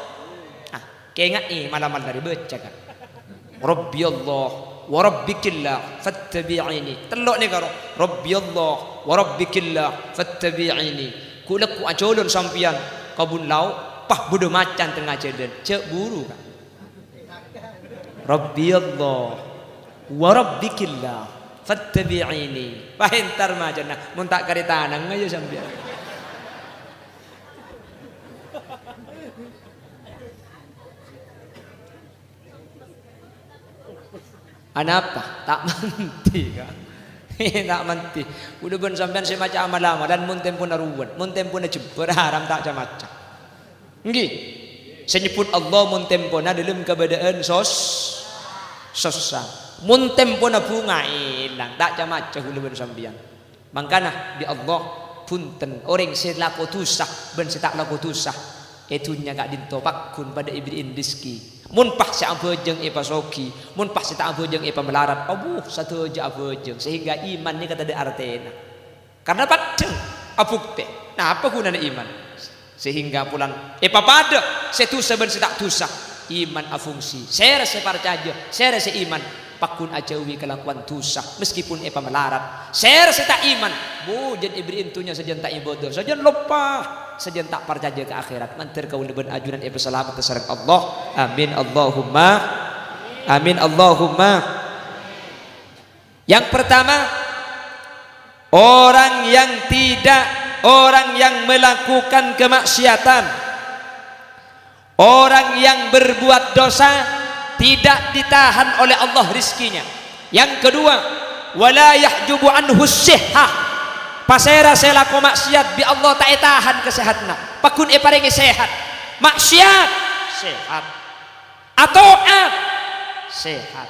Ah, kèngaè, mala-mala rè bâca, Ka'. "Rabbi Allah wa rabbikillah fattabi'ini." Tello' nèka ro. "Rabbi Allah wa rabbikillah fattabi'ini." Ku lekku ajhâlân sampèyan ka bun lao', pas bâdâ macan tengnga jhâlân. Jâ' buru, Ka'. "Rabbi Allah wa rabbikillah fattabi'ini." Pas entar macanna, "Mon ta' karè tanangnga ya sampèyan." Anapa? Ta' mandhi, Ka'. Ta' mandhi. Ghulâ bân sampèyan sè maca amal-amalan mon tempona ruwet, mon tempona jembhâr, haram ta' ca-maca. Ènggi. Sè nyebbhut Allah mon tempona dâlem kabâdâ'ân sos-, sossa. Mon tempona bhunga èlang, ta' ca-maca ghulâ bân sampèyan. Mangkana, bi' Allah, bhunten, orèng sè lako dhusa bân sè ta' lako dhusa, è dhunnya ka'dinto paggun padâ èberri'i rejhekkè. Mon pas sè abhâjâng èpasoghi, mon pas sè ta' abhâjâng èpamalarat, abu, sadhâjâ abhâjâng, sehingga iman nèka tadâ' artèna. Karna paddhâng abhuktè. Napa ghunana iman? Sehingga polana èpapadâ sè dhusa bân sè ta' dhusa, iman afungsi. Sèra sè parcajâ, sèra sè iman, paggun ajhâuwi kalakowan dhusa, meskipun èpamalarat. Sèra sè ta' iman, bu, jân èberri'i dhunnya sajân ta' ibadah, sajân loppa, sajân ta' parcajâ ka akhèrat. Mandhâr kaulâ bân ajunan èpasalamet sareng Allah. Amin, Allahumma. Amin, Allahumma. Yang pertama, orang yang tidak, orang yang melakukan kemaksiatan, orang yang berbuat dosa, tidak ditahan oleh Allah rizkinya. Yang kedua, wala yahjubu anhu sihhah. Pasèra sè lako maksiat, bi' Allah ta' ètahan kasehatanna. Paggun èparèngè sehat. Maksiat, sehat. Ato'at, sehat.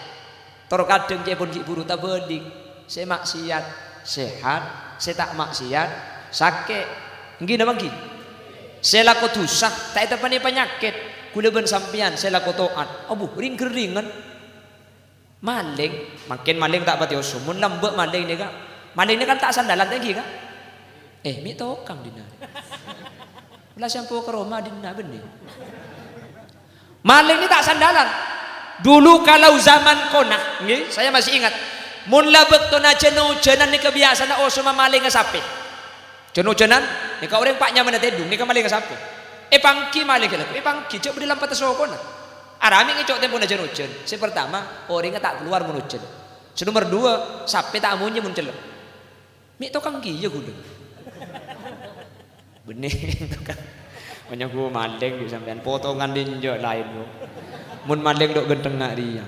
Tor kadhâng ca'èpon ghi' buru tabâlik. Sè maksiat, sehat. Sè ta' maksiat, sakè'. Ènggi napa ènggi? Sè lako dhusa, ta' èteppa'è panyakèt. Ghulâ bân sampèyan sè lako to'at. Abu, ring-ghâringan. Malèng, mangkèn malèng ta' patè osom. Mon lambâ' malèng nèka, malèng nèka kan ta' sandalan ta' ènggi, Ka'? Eh, mè' tokang dinna'. La sampo ka roma dinna' bânnè. Malèng nèka ta' sandalan. Dulu kalau zaman kona, ngghi, saya masih ingat. Mon la bâktona jân-ojânan nèka biyasana osomma malèngnga sapè. Jân-ojânan, nèka orèng pa' nyamana tèdung, nèka malèngnga sapè. Èpangghi malèng ghâllu, èpangghi, jâ' bâdâ lampetta sokona. Aramè ngèco' tempona jân-ojân. Sè partama, orèngnga ta' kalowar mon ojân. Sè nomer duwâ', sapè ta' amonyè mon cellep. Mè' tokang kèya ghulâ. Bânnè tokang. Monyè ghu malèng ghi' sampèyan, potongan dinjâ' laèn, Bu. Mon malèng dâ' ghântengnga rèya.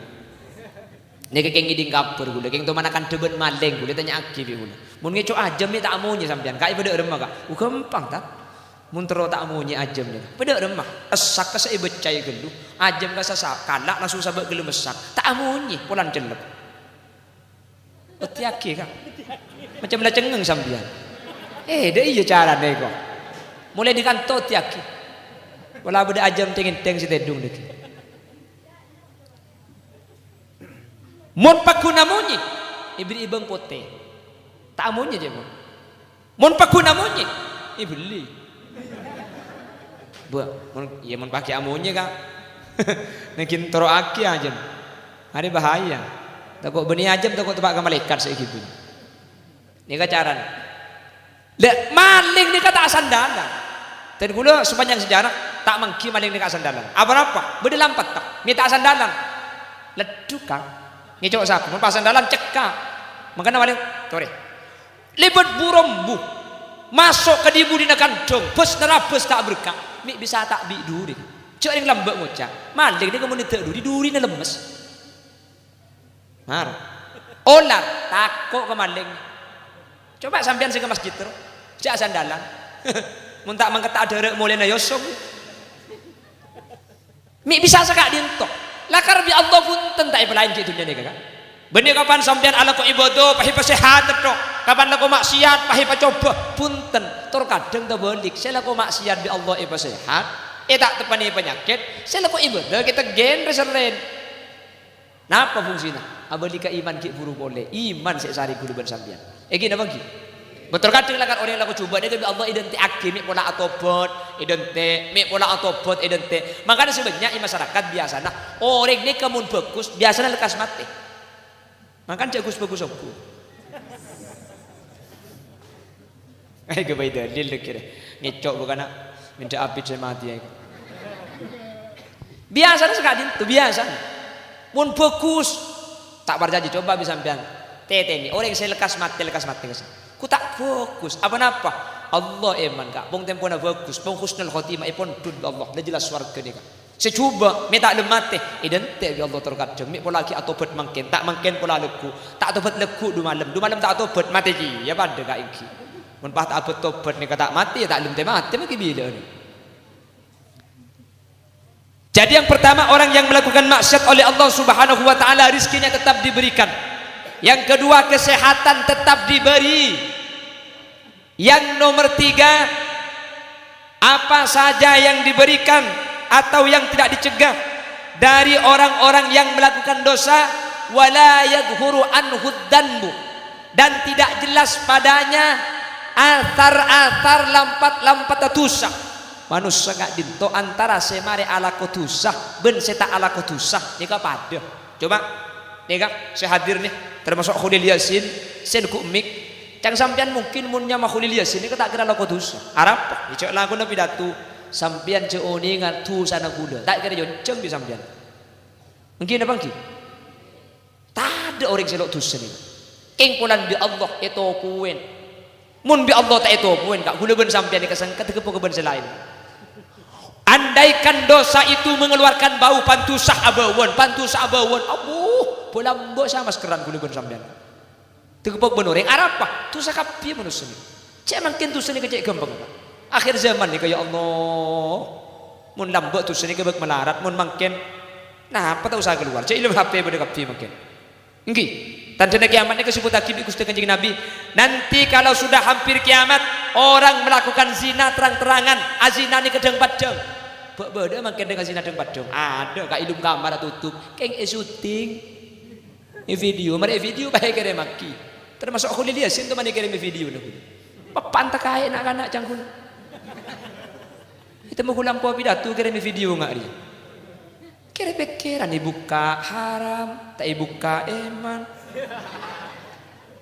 Nèka kèng ngèdhing kabhâr ghulâ, kèng tomana kandhâ bân malèng ghulâ, tanya'aghi bi' ghulâ. Mon ngèco' ajâm mè' ta' amonyè sampèyan, Ka', è bâdâ rèmma, Ka'? Oh, ghâmpang, ta'? Mon terro ta' amonyè ajâm nèka, bâdâ rèmma. Èssak ka sè èbâccaè ghâllu, ajâm ka sè sa-, kala' langsung sabâ' ghâllu mèssak. Ta' amonyè, polana cellep. Oddhiyaghi, Ka'. Macem la cengngeng sampèyan. Eh, dâ' iyâ carana, ko'. Molaè dâri kanto oddhiyaghi. Pola bâdâ ajâm tèng-èntèng sè tèdung dâggi'. Mon pagghun amonyè, èberri'i bâng potè. Ta' amonyè, jâ', mon. Mon pagghun amonyè, èbelli. Bâ, mon, iyâ, mon pagghun amonyè, Ka'. Nèng ghi' toro'aghi ajâm. Arèya bahaya. Tako' bânnè ajâm, tako' teppa' ka malaèkat sè èghibâ. Nèka carana. Lha, malèng nèka ta' asandalan. Dan kaulâ sapanjhâng sejarah, ta' mangghi malèng nèka asandalan. Apa-napa? Bâdâ lampetta. Mè' ta' asandalan. Leddhu, Ka'. Ngèco' sabu. Mon pas asandalan, cekka'. Mangkana malèng, torè. Lèbât bu-rombu. Maso' ka dhi-budhina kandhâng. Bâs narabâs ta' berka'. Mè' bisa ta' bi' dhuri. Jâ' rèng lambâ' ngoca'. Malèng nèka mon nèddhâ' dhuri, dhurina lemmes. Mara. Olar, tako' ka malèng. Coba sampèyan sè ka masjid terro, jâ' asandalan. Mon ta' mangkèt ta' adârâ' molèna yosong. Mè' bisa sè ka'dinto. Lakar bi' Allah bhunten ta' èpalaèn ghi' dhunnya nèka, Ka'. Bânnè kapan sampèyan alako ibâdâ, pas èpasèhat tok. Kapan lako maksiat, pas èpacobâ. Bhunten, tor kadhâng tabâlik. Sè lako maksiat bi' Allah èpasèhat, è ta' teppa'na panyakèt. Sè lako ibâdâ, ghi' tegghâ rè-serrèn. Napa fungsina? Abâli ka iman ghi' buru polè. Iman sè èsarè kaulâ bân sampèyan. Èngghi napa èngghi? Bâ tor kadhâng lakar orèng lako jhubâ' nèka bi' Allah èdântè'aghi mè' pola atobât, èdântè', mè' pola atobât, èdântè'. Mangkana sè bânnya' è masarakat biyasana orèng nèka mon bhâghus, biyasana lekkas matè. Mangkana jhâ' ghus-bhâghus ongghu. Eh, ghâbây dalil lho kèra. Ngèco' bukana mènta abit sè matè, ayo. Biyasana sè ka'dinto, biyasana. Mon bhâghus, ta' parcajâ, coba bi' sampèyan tètènè. Orèng sè lekkas matè, lekkas matè, lekkas. Ko' ta' bhâghus. Apa-napa? Allah èman, Ka'. Pong tempona bhâghus, pong husnul khotimah, èpondhut bi' Allah. La jelas sowarghâ nèka. Sè jhubâ', mè' ta' lem matè, èdântè' bi' Allah tor kadhâng, mè' pola ghi' atobât mangkèn, ta' mangkèn pola lagghu', ta' atobât lagghu' du malem, du malem ta' atobât, matè kèya padâ ka' èngghi. Mon pas ta' abât tobât nèka ta' matè, ya ta' lem tè-matè, maghi bilâ'ân. Jadi yang pertama, orang yang melakukan maksiat oleh Allah Subhanahu wa Ta'ala, rizkinya tetap diberikan. Yang kedua, kesehatan tetap diberi. Yang nomor tiga, apa saja yang diberikan atau yang tidak dicegah dari orang-orang yang melakukan dosa, wala yadhhuru anhu dzanbu, dan tidak jelas padanya asar-asar lampat-lampat dosa. Manossa ka'dinto antara sè marè alako dosa bân sè ta' alako dosa, nèka padâ. Coba, nèka, sè hadir nè, termasuk Kholil Yasin, sè neggu' mik. Ca'na sampèyan mungkin mon nyama Kholil Yasin nèka ta' kèra lako dosa. Arapa? Yâ, cè' lakona pidato, sampèyan jhâ' onènga dosana kaulâ. Ta' kèra èonjhâng bi' sampèyan. Èngghi napa èngghi? Tadâ' orèng sè lo' dosa nèka. Kèng polana bi' Allah ètopowèn. Mon bi' Allah ta' ètopowèn, Ka', kaulâ bân sampèyan èkasengka tègeppo ka bân sè laèn. Andaikan dosa itu mengeluarkan bau, pantosa abâuwân, pantosa abâuwân. Abbhu, bâ' lambâ' sè amaskeran kaulâ bân sampèyan. Tègeppo bân orèng, arapa? Dosa kabbhi manossa nèka. Cè' mangkèn dosa nèka cè' ghâmpang, Ka'. Akhir zaman nèka, ya Allah. Mon lambâ' dosa nèka bâk malarat, mon mangkèn, napa ta' osa kalowar? Cè' è dâlem H P bâdâ kabbhi mangkèn. Èngghi, tandhâna kèyamat nèka èsebbhuttaghi bi' Ghustè Kanjeng Nabi, "Nanti kalau sudah hampir kiamat, orang melakukan zina terang-terangan, azina nèka dhâng-paddhâng." Bâ', bâdâ mangkèn dhâng azina dhâng-paddhâng? Adâ', Ka', è dâlem kamar atotop, kèng èsyuting. Èvideo, marè èvideo, bhâi kèrèmmaghi. Termasuk Kholil Yasin to marè kèrèmmè video nèko. Papan takaè na'-kana' cangkul. Ètemmo ghulâ empo' pidato kèrèmmè video nga' rèya. Kèra-pèkkèran èbukka' haram, ta' èbukka' èman.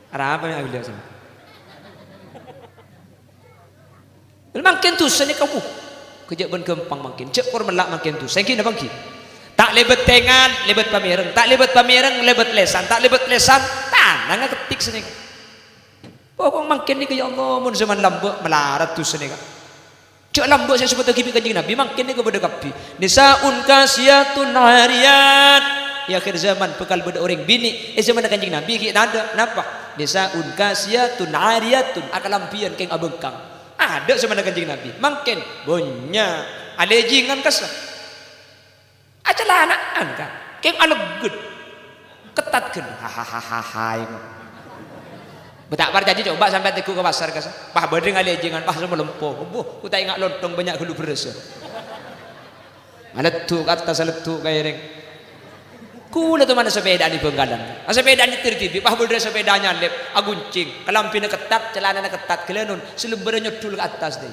Arapa mè' abillâ sèn? Mangkèn dosa nèka, wuh, kèjhâ' bân ghâmpang mangkèn. Jhâ' kor mella' mangkèn dosa. Èngghi napa èngghi? Ta' lèbât tèngal, lèbât pamèreng. Ta' lèbât pamèreng, lèbât lèsan. Ta' lèbât lèsan, tanangnga kettik sanèka. Pokok mangkèn nèka, ya Allah, mon zaman lambâ' malarat dosa nèka. Jhâ' lambâ' sè èsebbhuttaghi bi' Kanjeng Nabi, mangkèn nèka bâdâ kabbhi. "Nisa'un kasiyatun 'ariyat." È akhir zaman bhâkal bâdâ orèng binè'. È zamanna Kanjeng Nabi ghi' tadâ'. Napa? "Nisa'un kasiyatun ariyatun," akalambhiyân kèng abhângkang. Adâ' sè mennang Kanjeng Nabi. Mangkèn, bânnya'. Alèjingan kassa. Acalana'an, Ka'. Kèng alegghet. Kettat ghân. Hahahaha. Bâ' ta' parcajâ, coba sampèyan tèngghu ka pasar, kassa. Pas bâdâ alèjingan, pas salempo. Embuh, ghu ta' enga' lontong bânnya' ghâllu bherrâssa. Aleddhu' ka attas, aleddhu' ka èrèng. Kaulâ toman sapèdaan è Bhângkalan. Sapèdaan nyetir dhibi', pas bâdâ sapèda nyalèp, aguncèng, kalambhina kettat, calanana kettat, ghâlânon, salèmbârâ nyoddhul ka attas, dâi.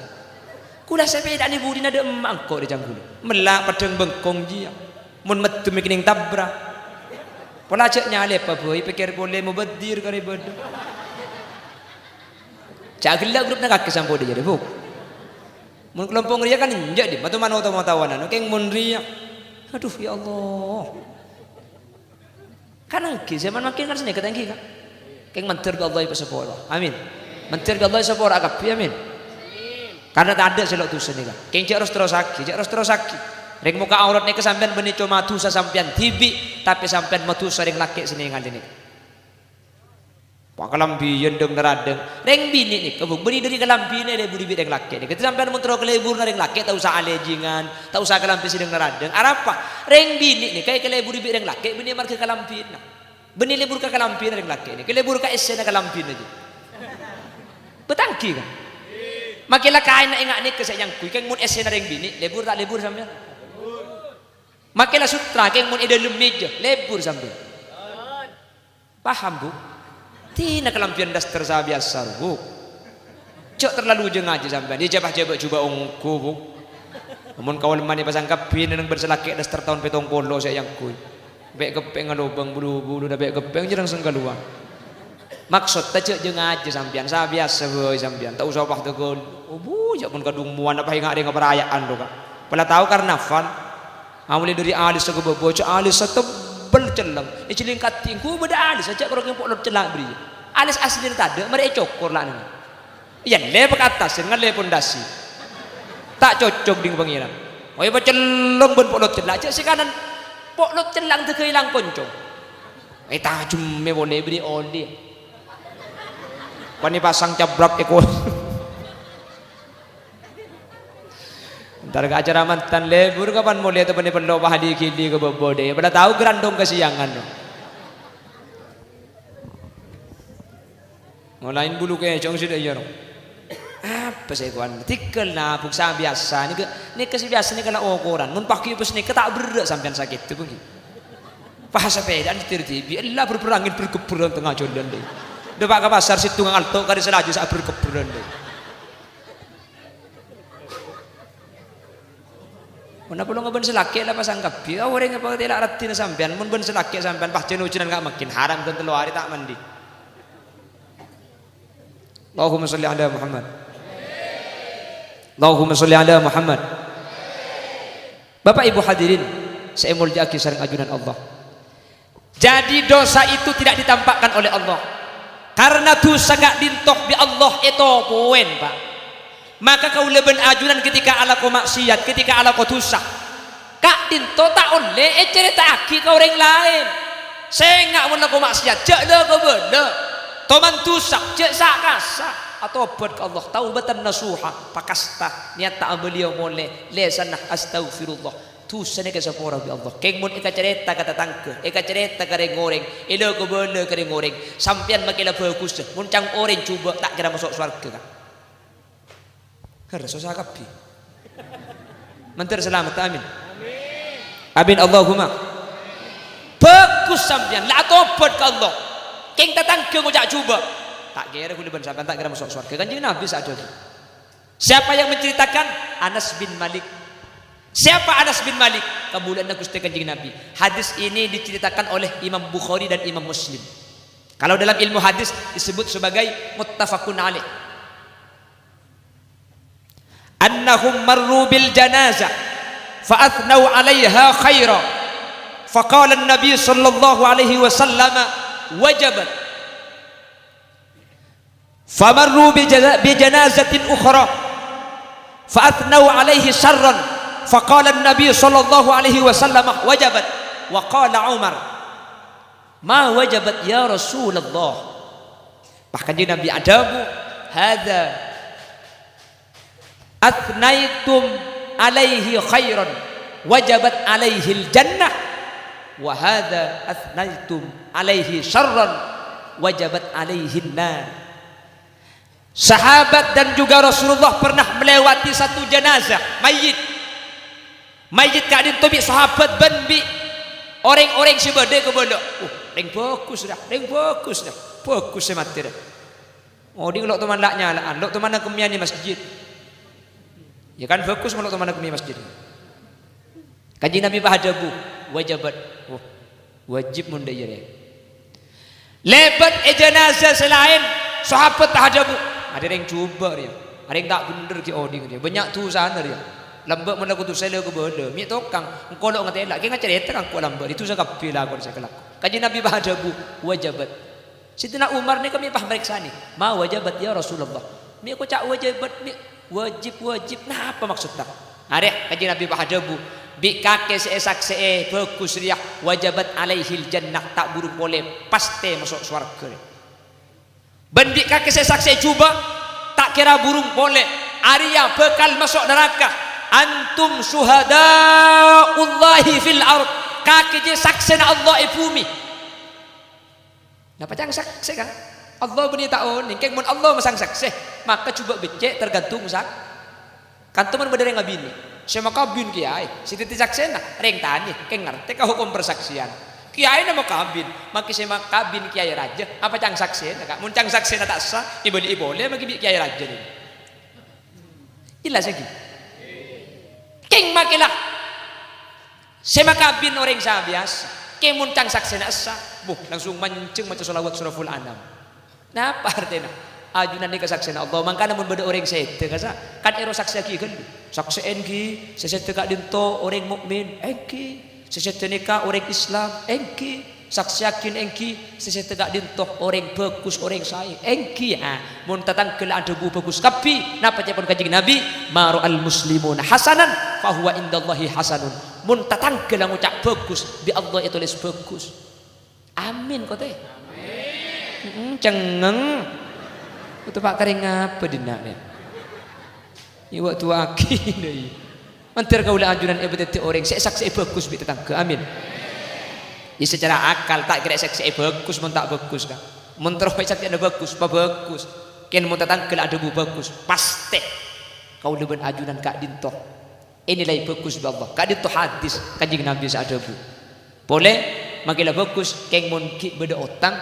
Kaulâ sapèdaan è budina dâ' emma' engko' rè cangghulâ. Mella' peddhâng bengkong jiyâ. Mon meddem kènèng tabrak. Pola jhâ' nyalèp, bhâi, pèkkèr polè mubazir karè bâdâ. Jhâ' ghellâ' grupna kakè sampon dâ' jârèya, Bu. Mon kalompo' rèya kan enjâ', dhi, matu mano tao-mataowan, kèng mon rèya. Adhu, ya Allah. Kan ènggi, zaman mangkèn kan sanèka ta' ènggi, Ka'? Kèng mandhâr bi' Allah èpasapora. Amin. Mandhâr bi' Allah èsapora kabbhi, amin. Karna tadâ' sè lo' dusa nèka. Kèng jhâ' ros-terrossaghi, jhâ' ros-terrossaghi. Rèng mokka aurat nèka sampèyan bânnè coma dusa sampèyan dhibi', tapè sampèyan madusa rèng lakè' sè nèngalè nèka. Pakalambhiyân dhâng-narâdhâng. Rèng binè' nèka, Bu, bânnè dâri kalambhina èleburi bi' rèng lakè' nèka. Sampèyan mon terro kalebur ka rèng lakè', ta' osa alèjingan, ta' osa kalambhi sè dhâng-narâdhâng. Arapa? Rèng binè' nèka èkaleburi bi' rèng lakè' bânnè marghâ kalambhina. Bânnè lebur ka kalambhina rèng lakè' nèka, lebur ka essèna kalambhina jiyâ. Bâ' ta' ènggi, kan? Makè la kaènna enga' nèka sè èangghuy, kèng mon essèna rèng binè', lebur ta' lebur sampèyan? Makè la sutra, kèng mon è dâlem mèja, lebur sampèyan. Paham, Bu? Dina kalambhiyân daster sabiyasa, Bu. Jhâ' terlalu jhâng-ajhâng sampèyan. Iyâ, jhâ'-jhâ' bâ' jhubâ' ongghu, Bu. Mon kaulâ manè pasang kabbhi neng bân sè lakè' daster taon pèttong polo sè èangghuy. Pè'-keppè' ngalobâng bulu-bulu, dâ' pè'-keppè' jhârâng sengkaluwa. Maksoddhâ jhâ' jhâng-ajhâng sampèyan, sabiyasa bhâi sampèyan. Ta' osa pas tegghâl. Oh, Bu, jhâ' mon kadhung mowana pas enga' rèng paraya'an, ro, Ka'. Pola tao karnaval. Amolè dâri alissa ka bâbâ, jhâ' alissa tebbel celleng. È jhelling kadhi, engko' bâdâ alis, jhâ' karo kèng po'lot cella' bâriyâ. Alis aslina tadâ', marè ècokor la nèng. Iyâ, lèbâ ka attas, ngallè pondasi. Ta' cocok dhing Pangèran. Oy, pacelleng bân po'lot cella', jhâ' sè kanan po'lot cella' dâgghâ' èlang konco. Ètajemmè polè bâri' ollè. Panè pasang cabrak èko. Entar ka acara mantan lebur kapan molè tepene pello pahali gili ka bobode. Pada tau gerandong kasiangan. Ngolain bulu kecong sida iya, no. Apa sè kowan? Tikel nabuk sa biasa. Nèka, nèka sè biasa nèka la okoran. Mun pagi pas nèka ta' berrek sampean sakit tu, bengki. Pas sepedaan nyetir dhibi', ella berperangin bergeberan tengah jalan, deh. Depak ka pasar, situ ngalto, kari selaju sa bergeberan, deh. Mon apa lo ngabân sè lakè' la pasang kabbhi, ah, orèng apa tela' raddhina sampèyan, mon bân sè lakè' sampèyan, pas jân-ojânan ka' mangkèn, haram ghân tello arè ta' mandi. Allahumma sholli ala Muhammad. Allahumma sholli ala Muhammad. Bapak Ibu hadirin sè èmoljâ'aghi sareng ajunan Allah. Jadi, dosa itu tidak ditampakkan oleh Allah. Karena dusa ka'dinto bi' Allah ètopowen, Pak. Maka kaulâ bân ajunan ketika alako maksiat, ketika alako dusa, ka'dinto ta' ollè ècarèta'aghi ka orèng laèn. Sènga' mon lako maksiat, jhâ' la-kabâlâ. Toman dusa, jhâ' sa'-kasa'. Atobhât ka Allah, taubatan nasuha, pakasta, niyatta abâliyâ molè, lèsanna astaghfirullah. Dusana èkasapora bi' Allah. Kèng mon èkacarèta ka tatangghâ, èkacarèta ka rèng-orèng, èla-kabâlâ ka rèng-orèng, sampèyan makè la bhâghus, mon cang orèng jhubâ' ta' kèra maso' sowarghâ, Ka'. Her, sossa kabbhi. Mandhâr salamet, amin. Amin, Allahumma. Bhâghus sampèyan, la atobhât ka Allah. Kèng tatangghâ ngoca' jhubâ'. Ta' kèra ghulâ bân sampèyan ta' kèra maso' sowarghâ. Kanjeng Nabi sè adhâbu. Siapa yang menceritakan? Anas bin Malik. Siapa Anas bin Malik? Kamuliaanna Ghustè Kanjeng Nabi. Hadis ini diceritakan oleh Imam Bukhari dan Imam Muslim. Kalau dalam ilmu hadis disebut sebagai muttafaqun alaih. Annahum marru bil janazah fa athnau alaiha khaira. Faqala an-nabi sallallahu alaihi wasallam, "Wajabat." Famarru bi jaza-, bi janazatin ukhra, fa athnau alaihi syarran, faqala an-nabi sallallahu alaihi wasallam, "Wajabat." Wa qala Umar, "Ma wajabat ya Rasulullah?" Pas Kanjeng Nabi adhâbu, "Hadza athnaitum alaihi khairan, wajabat alaihil jannah, wa hadza athnaitum alaihi syarran, wajabat alaihin nar." Sahabat dan juga Rasulullah pernah melewati satu jenazah, mayyit. Mayyit ka'dinto bi' sahabat bân bi' orèng-orèng sè bâdâ kabâlâ. "Uh, rèng bhâghus, dâ. Rèng bhâghus, dâ. Bhâghus sè matè, dâ." Odi' lo' toman la'-nyala'an, lo' toman kemmèyan è masjid. Ya kan bhâghus lo' toman kemmèyan è masjid. Kanjeng Nabi pas adhâbu, "Wajabat." Wah, wajib mon dâ' iyâ rèya. Lèbât è jenazah sè laèn, sahabat pas adhâbu, "Arèya rèng jhubâ' rèya. Arèya ta' bhendher ghi' odi' rèya. Bânnya' dusana rèya. Lambâ' mon la kodhu sèla kabâlâ. Mè' tokang, engko' lo' ngatèla'. Kè ngacarèta ka engko' lambâ', dusa kabbhi lakon sè èkalako." Kanjeng Nabi pas adhâbu, "Wajabat." Sayyidina Umar nèka mè' pas marèksanè, "Ma wajabat ya Rasulullah?" Mè' koca' wajabat, mè' wajib, wajib. Napa maksodda? Arèya Kanjeng Nabi pas adhâbu, "Bi' kakè sè èsaksè'è bhâghus rèya, wajabat alaihil jannah, ta' burung polè, pastè maso' sowarghâ rèya. Bân bi' kakè sè èsaksè'è jhubâ', ta' kèra burung polè, arèya bhâkal maso' naraka. Antum syuhada'ullahi fil ard. Kakè jiyâ saksèna Allah è bhumè." Napa ca'na saksè, Ka'? Allah bânnè ta' onèng, kèng mon Allah masang saksè, maka jhubâ' beccè' tergantung sak-, kanto mon bâdâ rèng abinè. Sè makabin kèyaè, sè dhâddhi saksèna, rèng tanè, kèng ngartè ka hokom persaksian. Kèyaèna makabin, makè sè makabin kèyaè rajâ, apa ca'na saksèna, Ka'? Mon ca'na saksèna ta' sah, èbâli'i polè makè bi' kèyaè rajâ nèka. Jelas ghi? Kèng makè la. Sè makabin orèng sè biyasa. Kèng mon ca'na saksèna essa, buh, langsung manjeng maca shalawat surah Ful Anam. Napa artèna? Ajunan nèka saksèna Allah, mangkana mon bâdâ orèng sèdhâ, kasa, kan èro saksèyaghi ghâllu. Saksè'è ènggi, sè sèdhâ ka'dinto orèng mukmin, ènggi. Sè sèdhâ nèka orèng Islam, ènggi. Saksèyaghi ènggi, sè sèdhâ ka'dinto orèng bhâghus, orèng saè, ènggi. Ah, mon tatangghâ la adhâbu bhâghus kabbhi, napa ca'èpon Kanjeng Nabi? "Ma ra'al muslimuna hasanan, fahuwa indallahi hasanun." Mon tatangghâ la ngoca' bhâghus, bi' Allah ètolès bhâghus. Amin, kote. Amin. Cengngeng. Itu Pak Karing ngapa dinna' nè? Iwa' duwâ'aghi, dâi. Mandhâr kaulâ ajunan èpadhâddhi orèng sè èsaksè'è bhâghus bi' tatangghâ. Amin. Ya, secara akal, ta' kèra èsaksè'è bhâghus mon ta' bhâghus, Ka'. Mon terro èsaksè'ana bhâghus, pabhâghus. Kèng mon tatangghâ la adhâbu bhâghus, pastè kaulâ bân ajunan ka'dinto ènilai bhâghus bi' Allah. Ka'dinto hadis Kanjeng Nabi sè adhâbu. Polè, makè la bhâghus, kèng mon ghi' bâdâ otang,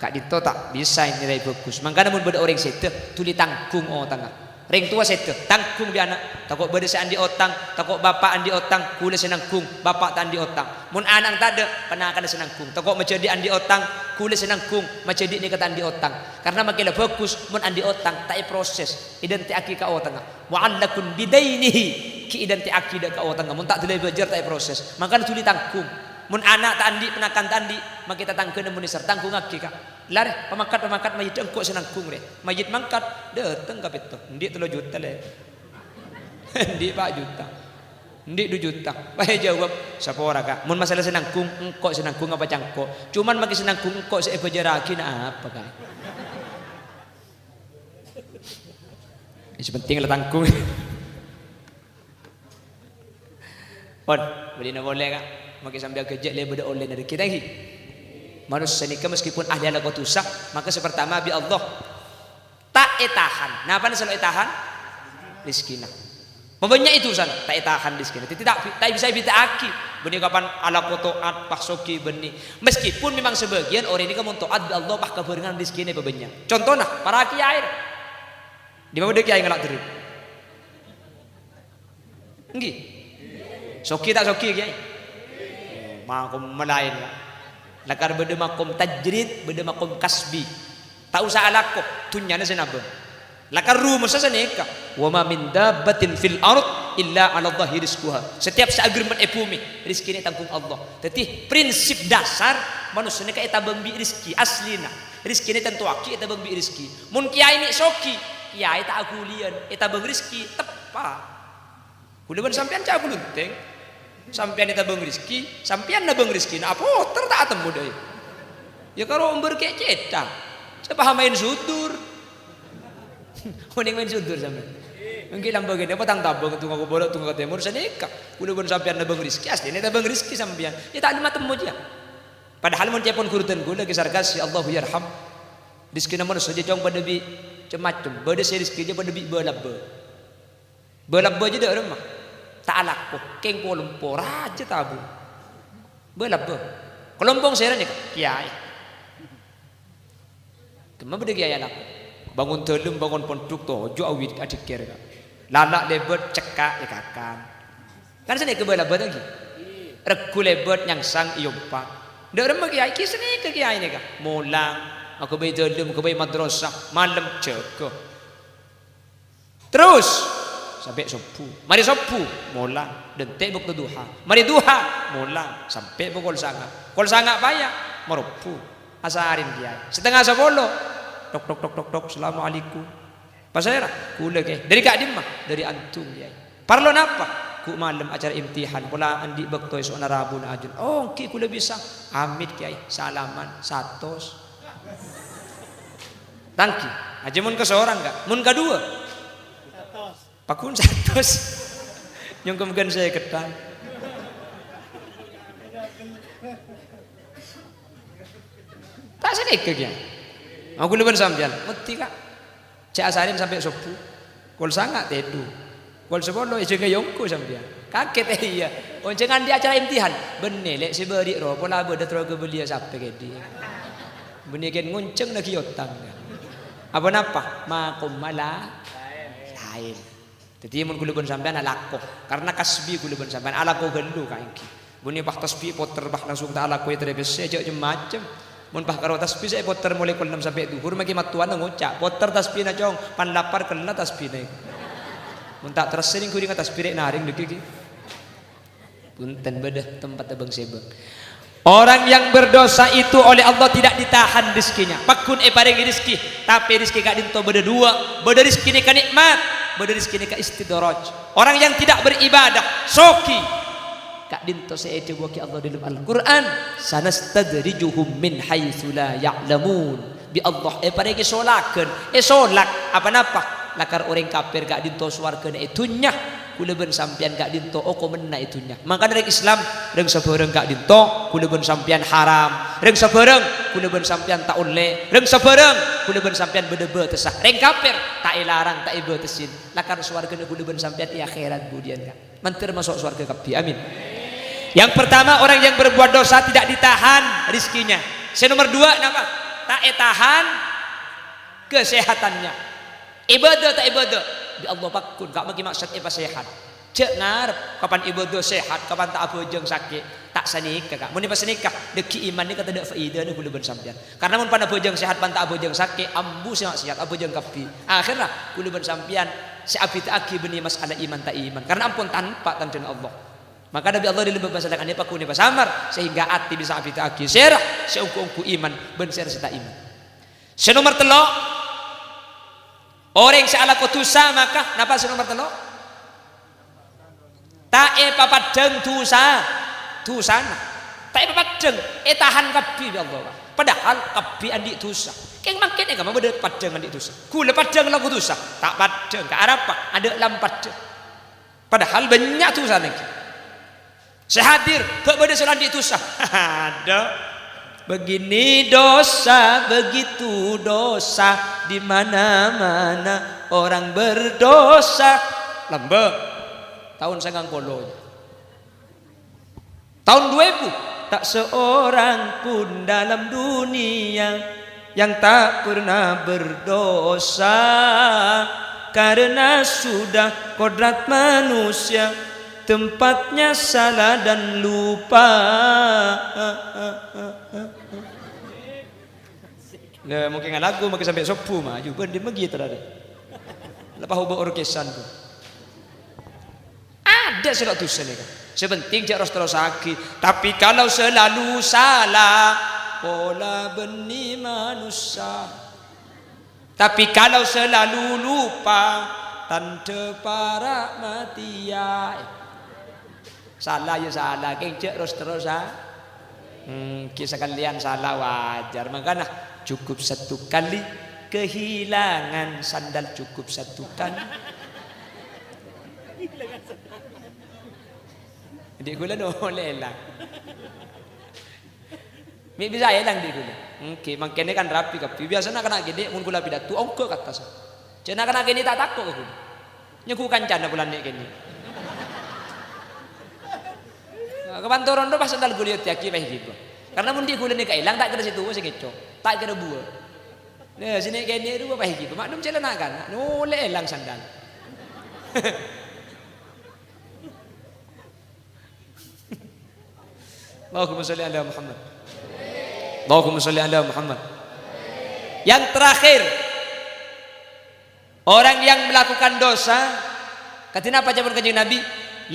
ka'dinto ta' bisa ènilai bhâghus. Mangkana mon bâdâ orèng sèdhâ, dhuli tangghung otangnga. Rèng towa sèdhâ, tangghung bi' ana'. Tako' bâdâ sè andi' otang, tako' bapa' andi' otang, ghulâ sè nangghung, bapa' ta' andi' otang. Mon ana'na tadâ', ponakanna sè nangghung. Tako' majhâdhi' andi' otang, ghulâ sè nangghung, majhâdhi' nèka ta' andi' otang. Karna makè la bhâghus, mon andi' otang, ta' èproses, èdhântè'aghi ka otangnga. Mu'allaqun bidainihi, ghi' èdhântè'aghi dâ' ka otangnga, mon ta' dhuli èbâjâr ta' èproses. Mangkana dhuli tangghung. Mon ana' ta' andi', ponakan ta' andi', makè tatangghâna mon nèser, tanggungngaghi, Ka'. Larè, pamakat-pamakat mayyidda engko' sè nangghung, rè. Mayyit mangkat, dâteng ka pètto. Endi' tello juta, Lè'? Endi' pa' juta? Endi' du juta? Pas èjâwâb, "Sapora, Ka'. Mon masalah sè nangghung, engko' sè nangghung apa cangko'. Cuman makè sè nangghung engko' sè èbâjârraghi, na' apa, Ka'?" Sè penting la tangghung. Pon, bâdhina polè, Ka'. Makè sampèyan ghâjâ' lè bâdâ ollèna rèjhekkè, ta' ènggi? Manossa nèka meskipun ahli alako dhusa, maka sè partama bi' Allah ta' ètahan. Napana sè lo' ètahan? Rejhekkèna. Pabânnya' è dhusana, ta' ètahan rejhekkèna. Dhâddhi ta', ta' bisa èbhidhâ'aghi. Bânnè kapan alako to'at, pas soghi bânnè. Meskipun memang sebagian orèng nèka mon to'at bi' Allah pas kabhârengan rejhekkèna pabânnya'. Contona, para kèyaè. Dimma bâdâ kèyaè ngala' dherrep? Ènggi. Soghi ta' soghi, Kèyaè? Makom malaèn, Ka'. Lakar bâdâ makom tajrid, bâdâ makom kasbi. Ta' osa alako, dhunnyana sè nabâng. Lakar rumossa sanèka, "Wa ma min dabbatin fil ard illa 'alallahi rizquha." Setiap sè aghârempet è bhumè, rejhekkèna ètangghung Allah. Dhâddhi, prinsip dasar manossa nèka ètabâng bi' rejhekkè aslina. Rejhekkèna ètantowaghi ètabâng bi' rejhekkè. Mon kèyaè mè' soghi, kèyaè ta' aghuliyân, ètabâng rejhekkè, teppa'. Kaulâ bân sampèyan ca' abhulunthèng. Sampèyan ètabâng rejhekkè, sampèyan nabâng rejhekkèna, apoter ta' atemmo dâi. Ya karo ombâr kè' cèthang. Sè paham maèn sudur. Mending maèn sudur sampèyan. Ènggi lambâ' kènè' apa tang tabâng, tunggu ka bârâ', tunggu ka tèmor, sanèka. Kaulâ bân sampèyan nabâng rezeki, asline nabâng rezeki sampèyan. Ya ta' temmo jiyâ. Padahal mon ca'èpon ghuru dân kaulâ Kè Sarkas, ya Allahu yarham. Rezekina manossa jiyâ cong padâ bi' cem-macem. Bâdâ sè rezekina padâ bi' bâ-labbâ. Bâ-labbâ jiyâ dâ' remma. Ta' alako, kèng polompo, rajâ tabu. Bâ-labbâ. Kalompong sèra nèka, kèyaè. Kemma bâdâ kèyaè alako. Bângon dâlem, bângon pondhuk, toju' awit adhikkèr, Ka'. Lala' lèbât, cekka', èkakan. Kan sanèka bâ-labbâ ta' ghi? Règgu lèbât, nyangsang, èyompa'. Dâ' remma kèyaè, kèya sanèka kèyaè nèka. Molang, aghâbây dâlem, aghâbây madrasah, malem jâgâ. Terros, sampè' sobbhu. Marè sobbhu, molang, dântè' bâkto duha. Marè duha, molang, sampè' pokol sanga'. Pokol sanga' paya, marobbu. Asarèn kèyaè. Satengnga sapolo, tok, tok, tok, tok, tok, "Assalamualaikum." "Pasèra?" "Kaulâ, Kè." "Dâri ka'dimma?" "Dâri Andung, Kèyaè." "Parlo napa?" "Ghu' malem acara imtihan, pola andi' bâkto èso'na rabuna ajun." "Oh, ènggi kaulâ bisa." "Amit, Kèyaè, salaman satos." Tanggi. Ajâ mon kasorang, Ka'. Mon kaduwâ? Pagghun satos. Nyongkom ghân sèkèdhân. Ta' sanèka kèya. Aku lè bân sampèyan, mèdhi, Ka'. Jhâ' asarèn sampè' sobbhu. Pokol sanga' tèdung. Pokol sapolo èjâgâ yongko sampèyan. Kagèt, iyâ. Onjhângan dâri acara imtihan. Bânnè, lè' sè bâri' ro, pola bâdâ terro kabelliyâ sapè kèdhi'. Bânnè kèn ngonjhâng naghi otang. Apa napa? Makomma la-, laèn. Dhâddhi, mon kaulâ bân sampèyan alako, karna kasbi kaulâ bân sampèyan alako ghâllu, Ka', ènggi. Bânnè pas tasbih potèr, pas langsung ta' alako ètrèpèssè, jhâ' cem-macem. Mon pas karo tasbih sè èpotèr molaè pokol ennem sampè' dhuhur, maghi mattowana ngoca', "Potèr tasbihna, Cong, pan lapar kella tasbihna." Mon ta' terros sè rèng-ghurèngnga tasbih rè' narèng dhâggi' ghi. Bhunten, bâdâ tempat abâng-sèbâng. Orang yang berdosa itu oleh Allah tidak ditahan rezekinya. Pagghun èparèngè rezeki, tapè rezeki ka'dinto bâdâ duwâ'. Bâdâ rezeki nèka nikmat, bâdâ rezeki nèka istidraj. Orang yang tidak beribadah, soghi. Ka'dinto sè èdhâbuwâghi Allah dâlem Al-Qur'an, "Sanastadrijuhum min haitsu la ya'lamun." Bi' Allah èparèngè solaghân, èsolak, apa-napa? Lakar orèng kafir ka'dinto sowarghâna è dhunnya, kaulâ bân sampèyan ka'dinto okomanna è dhunnya. Mangkana rèng Islam, rèng sabhârâng ka'dinto, kaulâ bân sampèyan haram. Rèng sabhârâng, kaulâ bân sampèyan ta' ollè. Rèng sabhârâng, kaulâ bân sampèyan bâdâ bâtessa. Rèng kafir, ta' èlarang, ta' èbâtessin. Lakar sowarghâna kaulâ bân sampèyan è akhèrat budiyân, Ka'. Mandhâr maso' sowarghâ kabbhi. Amin. Yang pertama, orang yang berbuat dosa tidak ditahan rezekinya. Sè nomer duwâ' napa? Ta' ètahan kasehatannya. Ibâdâ ta' ibâdâ? Bi' Allah pagghun, Ka', maghi maksod èpasèhat. Jhâ' ngarep kapan ibâdâ sèhat, kapan ta' abhâjâng sakè'. Ta' sanèka, Ka'. Mon èpasanèka, dhâggi' iman nèka tadâ' faèdana kaulâ bân sampèyan. Karna mon pan abhâjâng sèhat, pan ta' abhâjâng sakè', ambu sè maksiat, abhâjâng kabbhi. Akhèrra, kaulâ bân sampèyan sè abhidhâ'aghi bânnè masalah iman ta' iman. Karna ampon tanpa tandhâna Allah. Maka Nabi Allah dâlem bab masalah ka'dinto pagghun èpasamar, sehingga atè bisa abhidhâ'aghi sèra sè ongghu-ongghu iman bân sèra sè ta' iman. Sè nomer tello', orèng sè alako dhusa, maka napa sè nomer tello'? Ta' èpapaddhâng dhusa, dhusana. Ta' èpapaddhâng, ètahan kabbhi bi' Allah, Ka'. Padahal kabbhi andi' dhusa. Kèng mangkèn è kamma bâdâ paddhâng andi' dhusa. Kaulâ paddhâng alako dhusa, ta' paddhâng, Ka', arapa? Adâ' lam paddhâng. Padahal bânnya' dhusana ènggi. Sè hadir, bâ' bâdâ sè la andi' dhusa. Adâ'. Begini dosa, begitu dosa, di mana-mana orang berdosa. Lambâ'. Taon sangang polo. Taon dua èbu. Tak seorang pun dalam dunia yang tak pernah berdosa, karena sudah kodrat manusia tempatnya salah dan lupa. Lah, mungkin ngalagu mangkè sampè' sobbhu, ma. Yu, bândhi mangkè terrarè. Lepas oba orkesan, tuh. Adâ' sè lo' dhusa nèka. Sè penting jhâ' ros-terrosaghi. Tapi kalau selalu salah, pola bânnè manossa. Tapi kalau selalu lupa, tandhâ para' matèya. Sala ya sala, kèng jhâ' ros-terrosa. Hmm, ghi sakalèyan sala wajar. Mangkana, Cukup satu kali kehilangan sandal, cukup satu kali. Dhi' kaulâ nolè èlang. Mè' bisa èlang dhi' kaulâ. Èngghi, mangkènè kan rapi kabbhi. Biyasana kana' kènè' mon kaulâ pidato, ongghâ ka attas. Jhâ' na'-kana' kènè' ta' tako' ka kaulâ. Nyèngghu kancana polana kènè'. Nah, kapan toron rowa pas sandal kaulâ èoddhiyâghi pas ghibâ. Karna mon dhi' kaulâ nèka èlang, ta' kèra sè towa sè ngèco', ta' kèra buwâ. Nah, sè nè' kènè' rowa pas ghibâ. Maklum cè' la na'-kana', nolè èlang sandal. Allahumma sholli ala Muhammad. Allahumma sholli ala Muhammad. Yang terakhir, orang yang melakukan dosa, kadhi napa ca'èpon Kanjeng Nabi?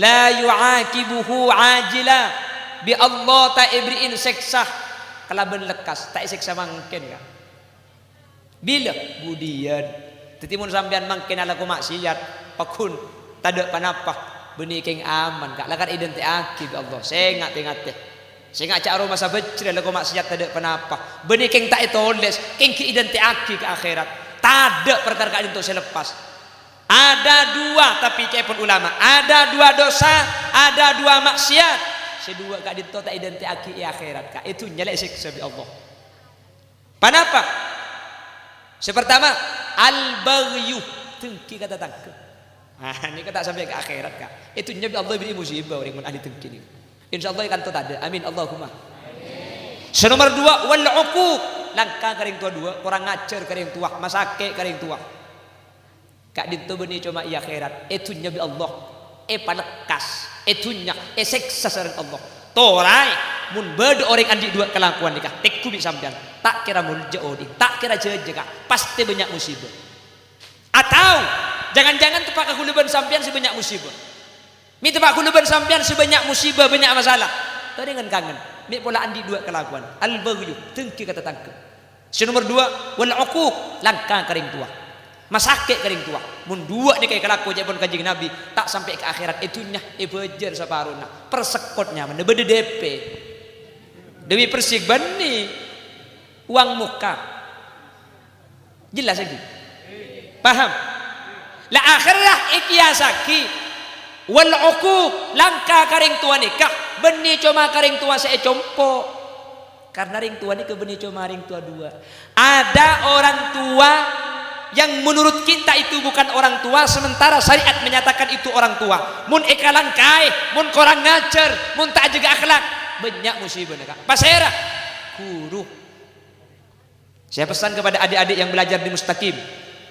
"La yu'aqibuhu ajila." Bi' Allah ta' èberri'in sèksa kalabân lekkas, ta' èsèksa mangkèn, Ka'. Bilâ? Budiyân. Dhâddhi, mon sampèyan mangkèn alako ma'siyat, pagghun tadâ' ponapa, bânnè kèng aman, Ka'. La kan èdântè'aghi bi' Allah. Sènga' tè-ngatè. Sènga' jhâ' aromasa bhâjhrâ alako ma'siyat tadâ' ponapa. Bânnè kèng ta' ètolès, kèng ghi' èdântè'aghi ka akhèrat. Tadâ' parkara ka'dinto sè leppas. Ada dua, tapè ca'èpon ulama, ada dua dosa, ada dua maksiat. Sè duwâ' ka'dinto ta' èdântè'aghi è akhèrat, Ka'. È dhunnya la èsèksa bi' Allah. Ponapa? Sè partama, al-baghyu, dengki ka tatangghâ. Ah, nèka ta' sampè' ka akhèrat, Ka'. È dhunnya bi' Allah èberri' musibah orèng mon ahli dengki nèka. Insyaallah è kanto tadâ'. Amin, Allahumma. Sè nomer duwâ', wal uquq, langka ka rèng towa duwâ', korang ajhâr ka rèng towa, masakè' ka rèng towa. Ka'dinto bânnè coma è akhèrat, è dhunnya bi' Allah èpalekkas, è dhunnya èsèksa sareng Allah. Toraè, mon bâdâ orèng andi' duwâ' kalakowan nèka, tengghu bi' sampèyan, ta' kèra molja odi', ta' kèra jhâjâ, Ka', pastè bânnya' musibah. Atau, jangan-jangan teppa' ka kaulâ bân sampèyan sè bânnya' musibah. Mè' teppa' kaulâ bân sampèyan sè bânnya' musibah, bânnya' masalah. Tarèngan kangen, mè' pola andi' duwâ' kalakowan. Al-baghyu, dengki ka tatangghâ. Sè nomer duwâ', wal uquq, langka ka rèng towa. Masakè' ka rèng towa. Mon duwâ' nèka èkalako ca'èpon Kanjeng Nabi, ta' sampè' ka akhèrat, è dhunnya èbâjâr saparona. Persekot nyamana, bâdâ D P. Dewi Persik bânnè. Uang muka. Jelas, èngghi? Paham? La akhèrra èkiyasaghi. Wal uquq, langka ka rèng towa nèka, bânnè coma ka rèng towa sè ècompo'. Karna rèng towa nèka bânnè coma rèng towa duwâ'. Ada orang tua yang menurut kita itu bukan orang tua, sementara syariat menyatakan itu orang tua. Mon èkalangkaè, mon korang ngajhâr, mon ta' ajâgâ akhlak, bânnya' musibana, Ka'. Pasèra? Ghuru. Saya pesan kepada adik-adik yang belajar di Mustaqim,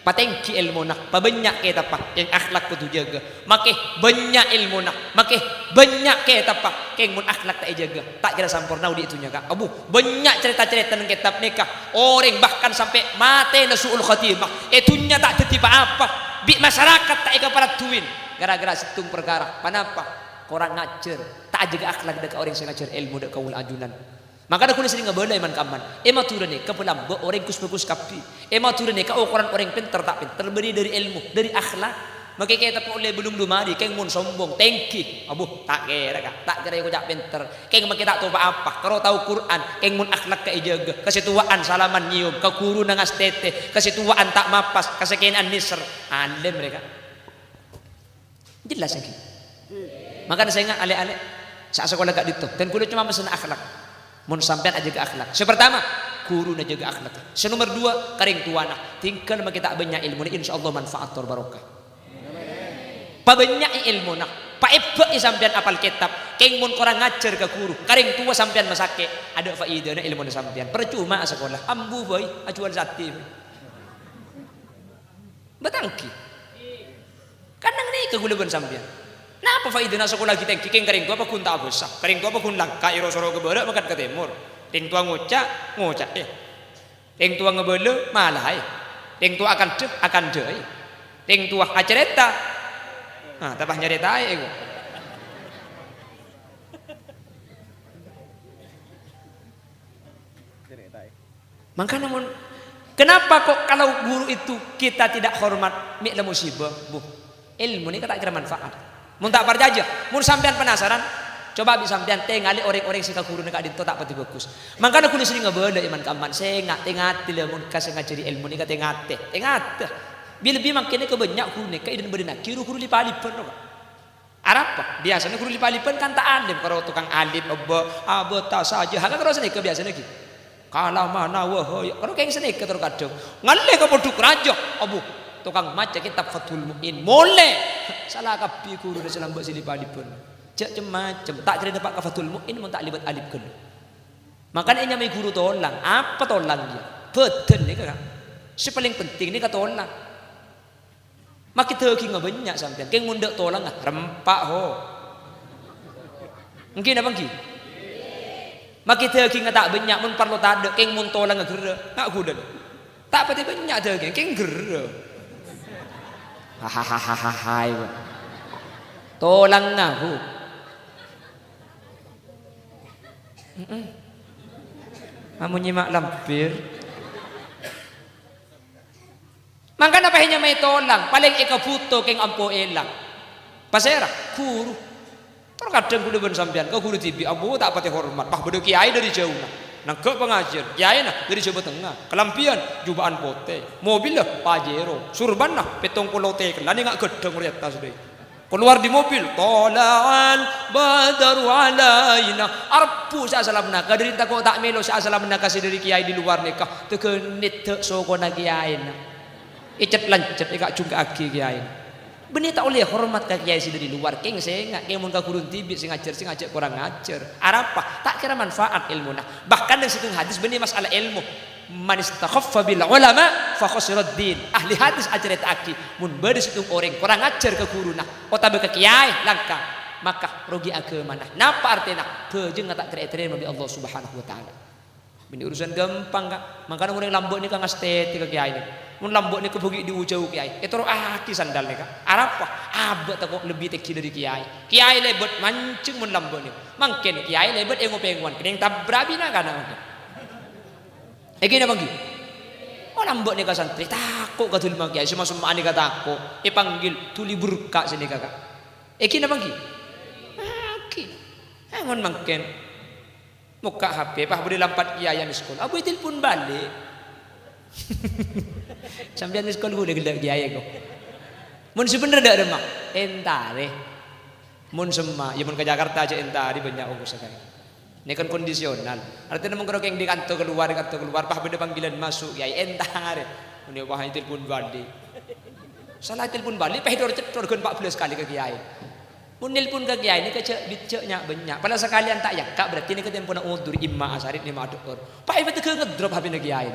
patèngghi èlmona, pabânnya' kètabbhâ, kèng akhlak kodhu jâgâ. Makè bânnya' èlmona, makè bânnya' kètabbhâ, kèng mon akhlak ta' èjâgâ, ta' kèra samporna odi' è dhunnya, Ka'. Abu, bânnya' carèta-carètana kètab nèka, orèng bahkan sampè' matèna su'ul khatimah, è dhunnya ta' dhâddhi pa-apa, bi' masarakat ta' èkaparadduwin, gara-gara sèttong parkara. Ponapa? Korang ngajhâr, ta' ajâgâ akhlak dâ' ka orèng sè ngajhâr èlmo dâ' kaulâ ajunan. Mangkana kaulâ serrèng abâlâ è man-kamman. È Madhurâ nèka palambâ' orèng ghus-bhâghus kabbhi. È Madhurâ nèka okoran orèng pènter ta' pènter bânnè dâri èlmo, dâri akhlak. Makè kètab ollè bâlung lumari, kèng mon sombong, tèngghi. Abu, ta' kèra, Ka'. Ta' kèra èkoca' pènter. Kèng makè ta' tao pa-apa. Karo tao Qur'an, kèng mon akhlak ta' èjâgâ. Ka sè towa'an salaman nyèyom, ka ghuruna ngastètè, ka sè towa'an ta' mapas, ka sè kènè'an nèser. Alèm rè, Ka'. Jelas, èngghi? Makana sènga' alè'-alè' sè asakola ka'dinto, dhân kaulâ coma mesen akhlak. Mon sampèyan ajâgâ akhlak. Sè partama, ghuruna jâgâ akhlak. Sè nomer duwâ', ka rèng towana. Tinggal makè ta' bânnya' èlmona, insyaallah manfaat tor barokah. Pabânnya'è èlmona. Paèbâ'i sampèyan apal kètab. Kèng mon korang ngajhâr ka ghuru, ka rèng towa sampèyan masakè', adâ' faèdana èlmona sampèyan. Parcoma asakola, ambu bhâi, ajhuwâl satè bhâi. Batanggi. Kan neng nèka kaulâ bân sampèyan. Napa faèdana sakola ghi' tèngghi kèng ka rèng towa pagghun ta' abhâsa, ka rèng towa pagghun langka, è ro-soro ka bârâ' mangkat ka tèmor. Rèng towa ngoca', ngoca'è. Rèng towa ngabâlâ, malaè. Rèng towa akandhâ, akandhâi. Rèng towa acarèta, ah, tapah nyarètaè, èko. Mangkana mon, kenapa kok kalau guru itu kita tidak hormat? Mè' la musibah, Bu. Èlmo nèka ta' kèra manfaat. Mon ta' parcajâ, mon sampèyan penasaran, Coba bi' sampèyan tèngalè orèng-orèng sè ka ghuruna ka'dinto ta' patè bhâghus. Mangkana ghulâ serrèng abâlâ è man-kamman, sènga', tè-ngatè la mon ka sè ngajhâri èlmo nèka tè-ngatè, tè-ngatè. Bi-, lebbi mangkèn nèka bânnya' ghuru nèka èdhân-bâdhânaghi ru-ghuru lip-alibbhân, no. Arapa? Biyasana ghuru lip-alibbhân kan ta' alim, karo tokang alif, ebba, abâ, ta, sa, ja, ha, kan karo sanèka biyasana ghi. Kalamana wa haya. Karo kèng sanèka terkadang. Ngallè ka Pondhuk Rajâ. Abu, tokang maca kitab Fathul Mu'in. Molè. Sala kabbhi ghuruna sè lambâ' sè lip-alibbhân. Jhâ' cem-macem. Ta' kèra dâpa' ka Fathul Mu'in mon ta' lèbât alif ghâllu. Mangkana ènyamaè ghuru tolang. Apa tolang, yâ? Bhâdhân nèka, Ka'. Sè palèng penting nèka tolang. Makè dhâghingnga bânnya' sampèyan, kèng mon dâ' tolangnga, rempa', ho. Èngghi napa èngghi? Makè dhâghingnga ta' bânnya', mon parlo tadâ', kèng mon tolangnga ghârrâ', nga' ghulâ. Ta' patè bânnya' dhâghing, kèng ghârrâ'. Hahaha, hai, tolangnga, ho. Heeh. Amonye ma' lambir. Mangkana pas ènyamaè tolang, palèng èkabhuto kèng ampo èlang. Pasèra? Ghuru. Terkadang kaulâ bân sampèyan ka ghuru dhibi', ampo ta' patè hormat. Pas bâdâ kèyaè dâri jhâuna. Nangghâ' pangajiyân, kèyaèna dâri Jhâbâ Tengnga. Kalambhiyân, juba'an potè. Mobilla, Pajero. Surbanna, pèttong polo tèkellan, nga' ghâddhâng rè attas dâi. Kalowar dâri mobil, "Thala'al badru alaina." Arebbhu sè asalamana, kadhâri tako' ta' mèlo sè asalamana ka sè dâri kèyaè dâri lowar nèka. Tèghâ nèddhâ' sokona kèyaèna. Ècet-lancet, èkajhungka'aghi kèyaèna. Bânnè ta' ollè hormat ka kèyaè sè dâri lowar, kèng sènga', kèng mon ka ghuru dhibi' sè ngajhâr, sè ngajhâr korang ngajhâr. Arapa? Ta' kèra manfaat èlmona. Bahkan dâ' sèttong hadis bânnè mas'ala èlmo. "Man istakhaffa bil ulama fa khasirad din." Ahli hadis acarèta'aghi, mon bâdâ sèttong orèng korang ajhâr ka ghuruna otabâ ka kèyaè langka, maka rogi aghâmana. Napa artèna? Bhâjângnga ta' kèra ètarèma bi' Allah Subhanahu wa Ta'ala. Bânnè urusan ghâmpang, Ka'. Mangkana mon orèng lambâ' nèka ngastètè ka kèyaè nèka. Mon lambâ' nèka bâgi' dhi-ojhâ kèyaè, ètoro'aghi sandal nèka. Arapa? Abâ' tako' lebbi tèngghi dâri kèyaè. Kèyaè lèbât manjheng mon lambâ' nèka. Mangkèn kèyaè lèbât èngo-pèngowan, kennèng tabra' binakana mangkèn. Èngghi napa èngghi? Oh, lambâ' nèka santrè, tako' ka dhâlemma kèyaè, sè ma'-semma' nèka tako', èpanggil dhuli burka' sè nèka, Ka'. Èngghi napa èngghi? Èngghi. Eh, mon mangkèn. Mokka' H P, pas bâdâ lampat kèyaè miss call. Abu ètelpon bâli'. Sampèyan miss call ghulâ ghellâ' kèyaè ko. Mon sè bhendher dâ' remma, èntarè. Mon semma', ya mon ka Jakarta jhâ' èntarè bânnya' ongkossa kaè. Nèka kan kondisional. Artèna mon karo kèng dâri kanto kalowar, kanto kalowar, pas bâdâ panggilan maso' kèyaè, èntarè. Mon ya pas ètelpon bâli'. Sala ètelpon bâli', pas èdor-cèddor ghân empat belas kalè ka kèyaè. Mon nelpon ka kèyaè nèka jhâ' bi-, jhâ' nya'-bânnya'. Pala sakalèyan ta' èyangka' berarti nèka tempona odzur, imma asarit, imma adhâ'âr. Pas èpatèghâ ngedrop H P-na kèyaè.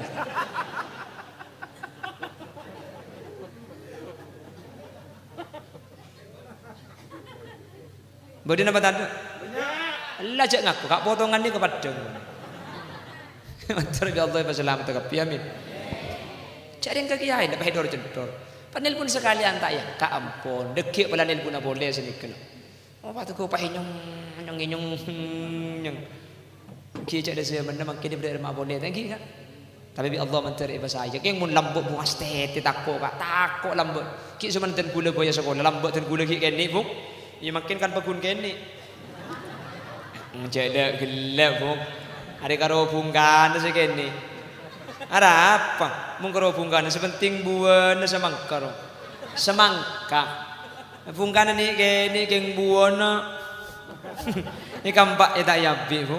Bâdâ napa tadâ'? Ella jhâ' ngako, Ka', potongan nèka paddhâng. Mandhâr bi' Allah èpasalamet kabbhi, amin. Jhâ' rèng ka kèyaè, pas èdor-cèddor. Pas nelpon sakalèyan ta' èyangka', ampon. Dhâggi' pala nelponna polè sanèka. Oh, pas tegghu pas nyong, nyong, nyong, nyong. Ghi' cè' dâ' jhâmanna mangkèn bâdâ remma polè, ta' ghi, Ka'? Tapè bi' Allah mandhâr èpasajâ. Kèng mon lambâ' buwas tètè tako', Ka'. Tako' lambâ'. Ghi' coma dân ghulâ bhâjâ sakola, lambâ' dân ghulâ ghi' kènè', Bu. Iyâ mangkèn kan pagghun kènè'. Cè' dâ' ghellâ', Bu. Arè karo bhungkana sè kènè'. Arapa? Mon karo bhungkana, sè penting buwâna samangka, ro. Samangka. Bhungkana nè'-kènè' kèng buwâna. Nè' kampa' è ta' èabi', Bu.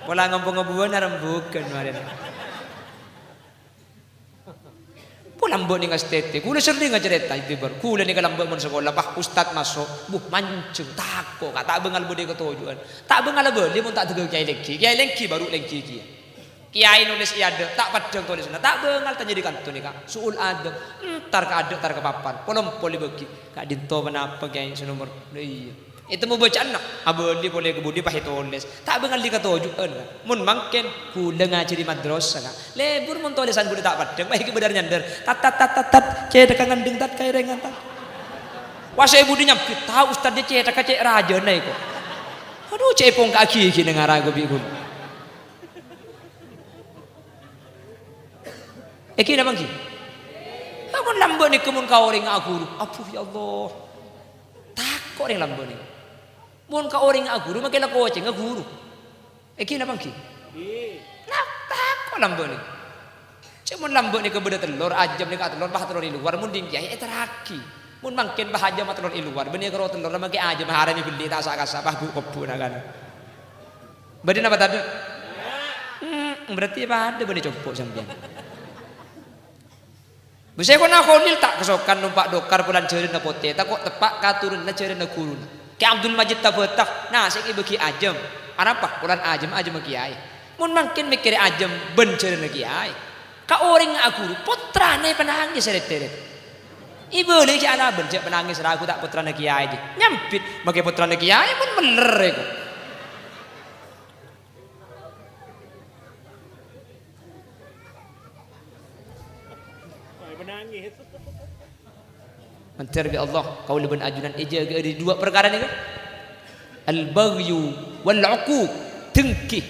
Pola ngampongnga buwâna rembhughân marèna. Bu, lambâ' nèng S T T. Ghulâ serrèng acarèta, Ibu Bar. Ghulâ nèka lambâ' mon sakola, pas ustad maso'. Bu, manjheng, tako', Ka', ta' bângal bâdâ è katojhu'ân. Ta' bângal abâli mon ta' dâgghâ kèyaè lèngghi. Kèyaè lèngghi, baru lèngghi kèya. Kèyaè nolès è adâ', ta' paddhâng tolèsanna, ta' bângal tanya dâri kanto nèka, su'ul adab, entar ka adâ', entar ka papan, pol-ompol èbâghi, "Ka'dinto ponapa, Kèyaè, sè nomer?" Lha iyâ. Ètemmo bâca'anna, abâli polè ka budi pas ètolès. Ta' bângal dâri katojhu'ân, Ka'. Mon mangkèn, ghulâ ngajhâri madrasah, Ka'. Lebur mon tolèsan ghulâ ta' paddhâng, pas èkè bâdâr nyandâr, "Tat, tat, tat, tat, tat, cèthagghâ ngandheng, tat, kaèrèngan, tat." Pas è budi nyambit, "Tao, ustad, cèthagghâ cè' rajâna èko." Adu, cè' èpongka'a ghighi nèng ara' ko bi' ghulâ. Èngghi napa èngghi? Ampon lambâ' nèka mon ka orèng aghuru. Aduh, ya Allah. Tako' orèng lambâ' nèka. Mon ka orèng aghuru, mangkèn la kocèngnga ghuru. Èngghi napa èngghi? Ngghi. Napa tako' lambâ' nèka? Cè' mon lambâ' nèka bâdâ tellor, ajâm nèka tellor, bâ tellor è lowar, mon dhing kèyaè èterraghi. Mon mangkèn bâ ajâm tellor è lowar, bânnè karo tellor, mangkèn ajâm harèna èbelli ta' sa'-kasa', bâ bu-kobbu na' kana. Bâdâ napa tadâ'? Hmm, berarti padâ bânnè compo' sampèyan. Bu Syaikhona Kholil ta' kasokan nompa' dokar polana jhârânna potè, tako' teppa' ka toronanna jhârânna ghuruna. Kè Abdul Majid Tabatah, nasè'è èbâghi ajâm. Arapa? Polana ajâm, ajâmma kèyaè. Mon mangkèn mèkkèrè ajâm bân jhârânna kèyaè. Ka orèng aghuru, pottrana èpanangès, rèt-èrèt. Èbâlâi jhâ' alabân, jhâ' panangès ragu ta' pottrana kèyaè, jhâ'. Nyambit, mangkèn pottrana kèyaè, mon mèller èko. Mandhâr bi' Allah, kaulâ bân ajunan èjâgâ dâri duwâ' parkara nèka. Al-baghyu wal-'uquq, dengki,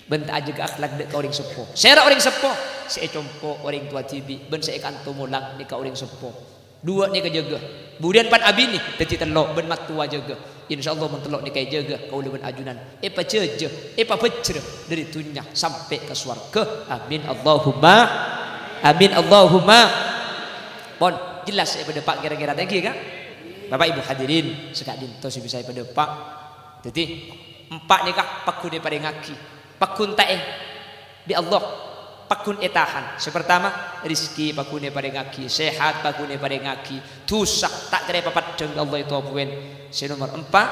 bân ta' ajâgâ akhlak dâ' ka orèng seppo. Sèra orèng seppo? Sè ècompo' orèng towa dhibi', bân sè èkanto molang nèka orèng seppo. Duwâ' nèka jâgâ. Budiyân pan abinè dhâddhi tello', bân mattowa jâgâ. Insyaallah mon tello' nèka èjâgâ, kaulâ bân ajunan èpajâjâ, èpabhâjhrâ dâri dhunnya sampè' ka sowarghâ. Amin, Allahumma amin, Allahumma. Pon, jelas sè èpadâpa' kèra-kèra ta' èngghi, Ka'? Bapak Ibu hadirin, sè ka'dinto sè bisa èpadâpa'. Dhâddhi, empa' nèka pagghun èparèngaghi. Pagghun ta' è, bi' Allah, pagghun ètahan. Sè partama, rizki pagghun èparèngaghi, sehat pagghun èparèngaghi, dhusa ta' kèra èpapeddhâng bi' Allah ètobhuwân. Sè nomer empa',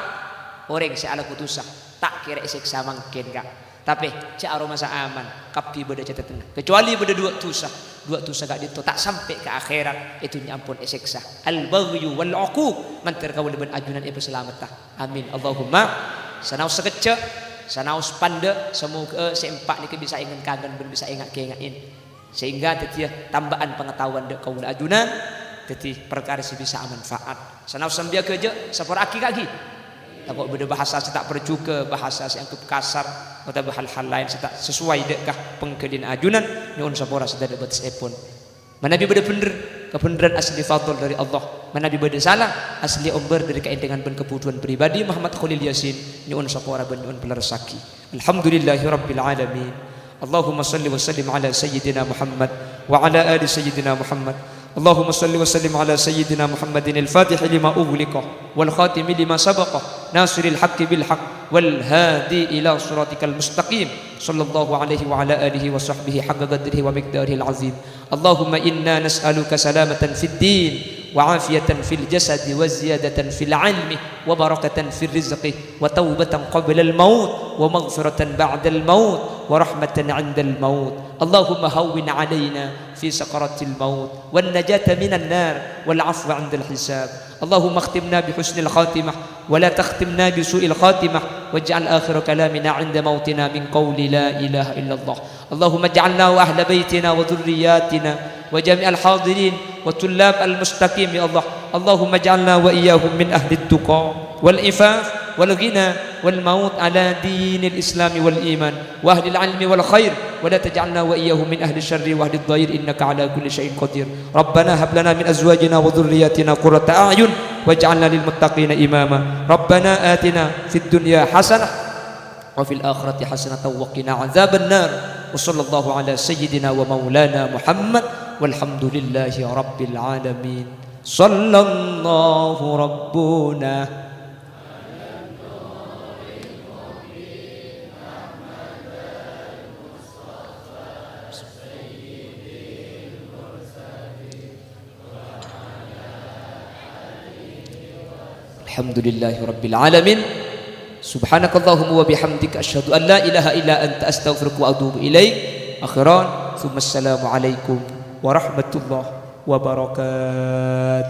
orèng sè alako dhusa ta' kèra èsèksa mangkèn, Ka'. Tapè, jhâ' aromasa aman, kabbhi bâdâ catetanna. Kecuali bâdâ duwâ' dhusa, duwâ' dhusa ka'dinto ta' sampè' ka akhèrat, è dhunnya ampon èsèksa. Al-baghyu wal-'uquq, mandhâr kaulâ bân ajunan èpasalametta. Amin, Allahumma. Sanaos sakejjhâ', sanaos pandâ', samoghâ sè empa' nèka bisa èngen-kangen bân bisa ènga'-kènga'è. Sehingga dhâddhiyâ tamba'an pangataowan dâ' kaulâ ajunan, dhâddhi parkara sè bisa amanfaat. Sanaos sambiyâ ghâjâ', sapora'aghi ka'aghi. Tako' bâdâ bahasa sè ta' parjhughâ, bahasa sè anggep kasar, otabâ hal-hal laèn sè ta' sesuai dâ' ka pangghâliyân ajunan, nyo'on sapora sè tadâ' bâtessèpon. Manabi bâdâ bhendher, kabhendherran asli fadl dâri Allah. Manabi bâdâ sala, asli ombâr dâri kaèntengan bân kabhudhuwân pribadi Muhammad Kholil Yasin, nyo'on sapora bân nyo'on palerressaghi. Alhamdulillahirabbil alamin. Allahumma shalli wa sallim ala sayyidina Muhammad wa ala ali sayyidina Muhammad. Allahumma shalli wa sallim ala sayyidina Muhammadin al-fatihi lima ughliqa wal khatimi lima sabaqa nasiril haqqi bil haqq wal hadi ila siratikal mustaqim. Sallallahu alaihi wa ala alihi wa sahbihi haqqa qadrihi wa miqdarihil azim. Allahumma inna nas'aluka salamatan fid din, wa afiyatan fil jasadi, wa ziyadatan fil ilmi, wa barakatan fil rizqi, wa taubatan qablal maut, wa maghfiratan ba'dal maut, wa rahmatan 'indal maut. Allahumma hawwin 'alaina fi sakaratil maut, wan najata minan nar, wal 'afwa 'indal hisab. Allahumma akhtimna bi husnil khatimah, wa la takhtimna bi su'il khatimah, waj'al akhira kalamina 'inda mautina min qauli la ilaha illallah. Allahumma ij'alna wa ahla baitina wa dzurriyyatina wa jami'al hadirin wa tullab al-mustaqim, ya Allah. Allahumma ij'alna wa iyyahum min ahlid tuqa wal ifaf wal ghina wal maut ala dinil islami wal iman wa ahlil ilmi wal khair, wa la taj'alna wa iyyahum min ahli syarri wa ahli dhair, innaka ala kulli syai'in qadir. Rabbana hab lana min azwajina wa dzurriyyatina qurrata a'yun waj'alna lil muttaqina imama. Rabbana atina fid dunya hasanah wa fil akhirati hasanatan wa qina adzabannar. Wa sallallahu ala sayyidina wa maulana Muhammad walhamdulillahi rabbil alamin. Sallallahu rabbuna. Alhamdulillahi rabbil alamin. Subhanakallahumma wa bihamdika, asyhadu an la ilaha illa anta, astaghfiruka wa atubu ilaik. Akhiran, tsumma assalamu alaikum warahmatullahi wabarakatuh.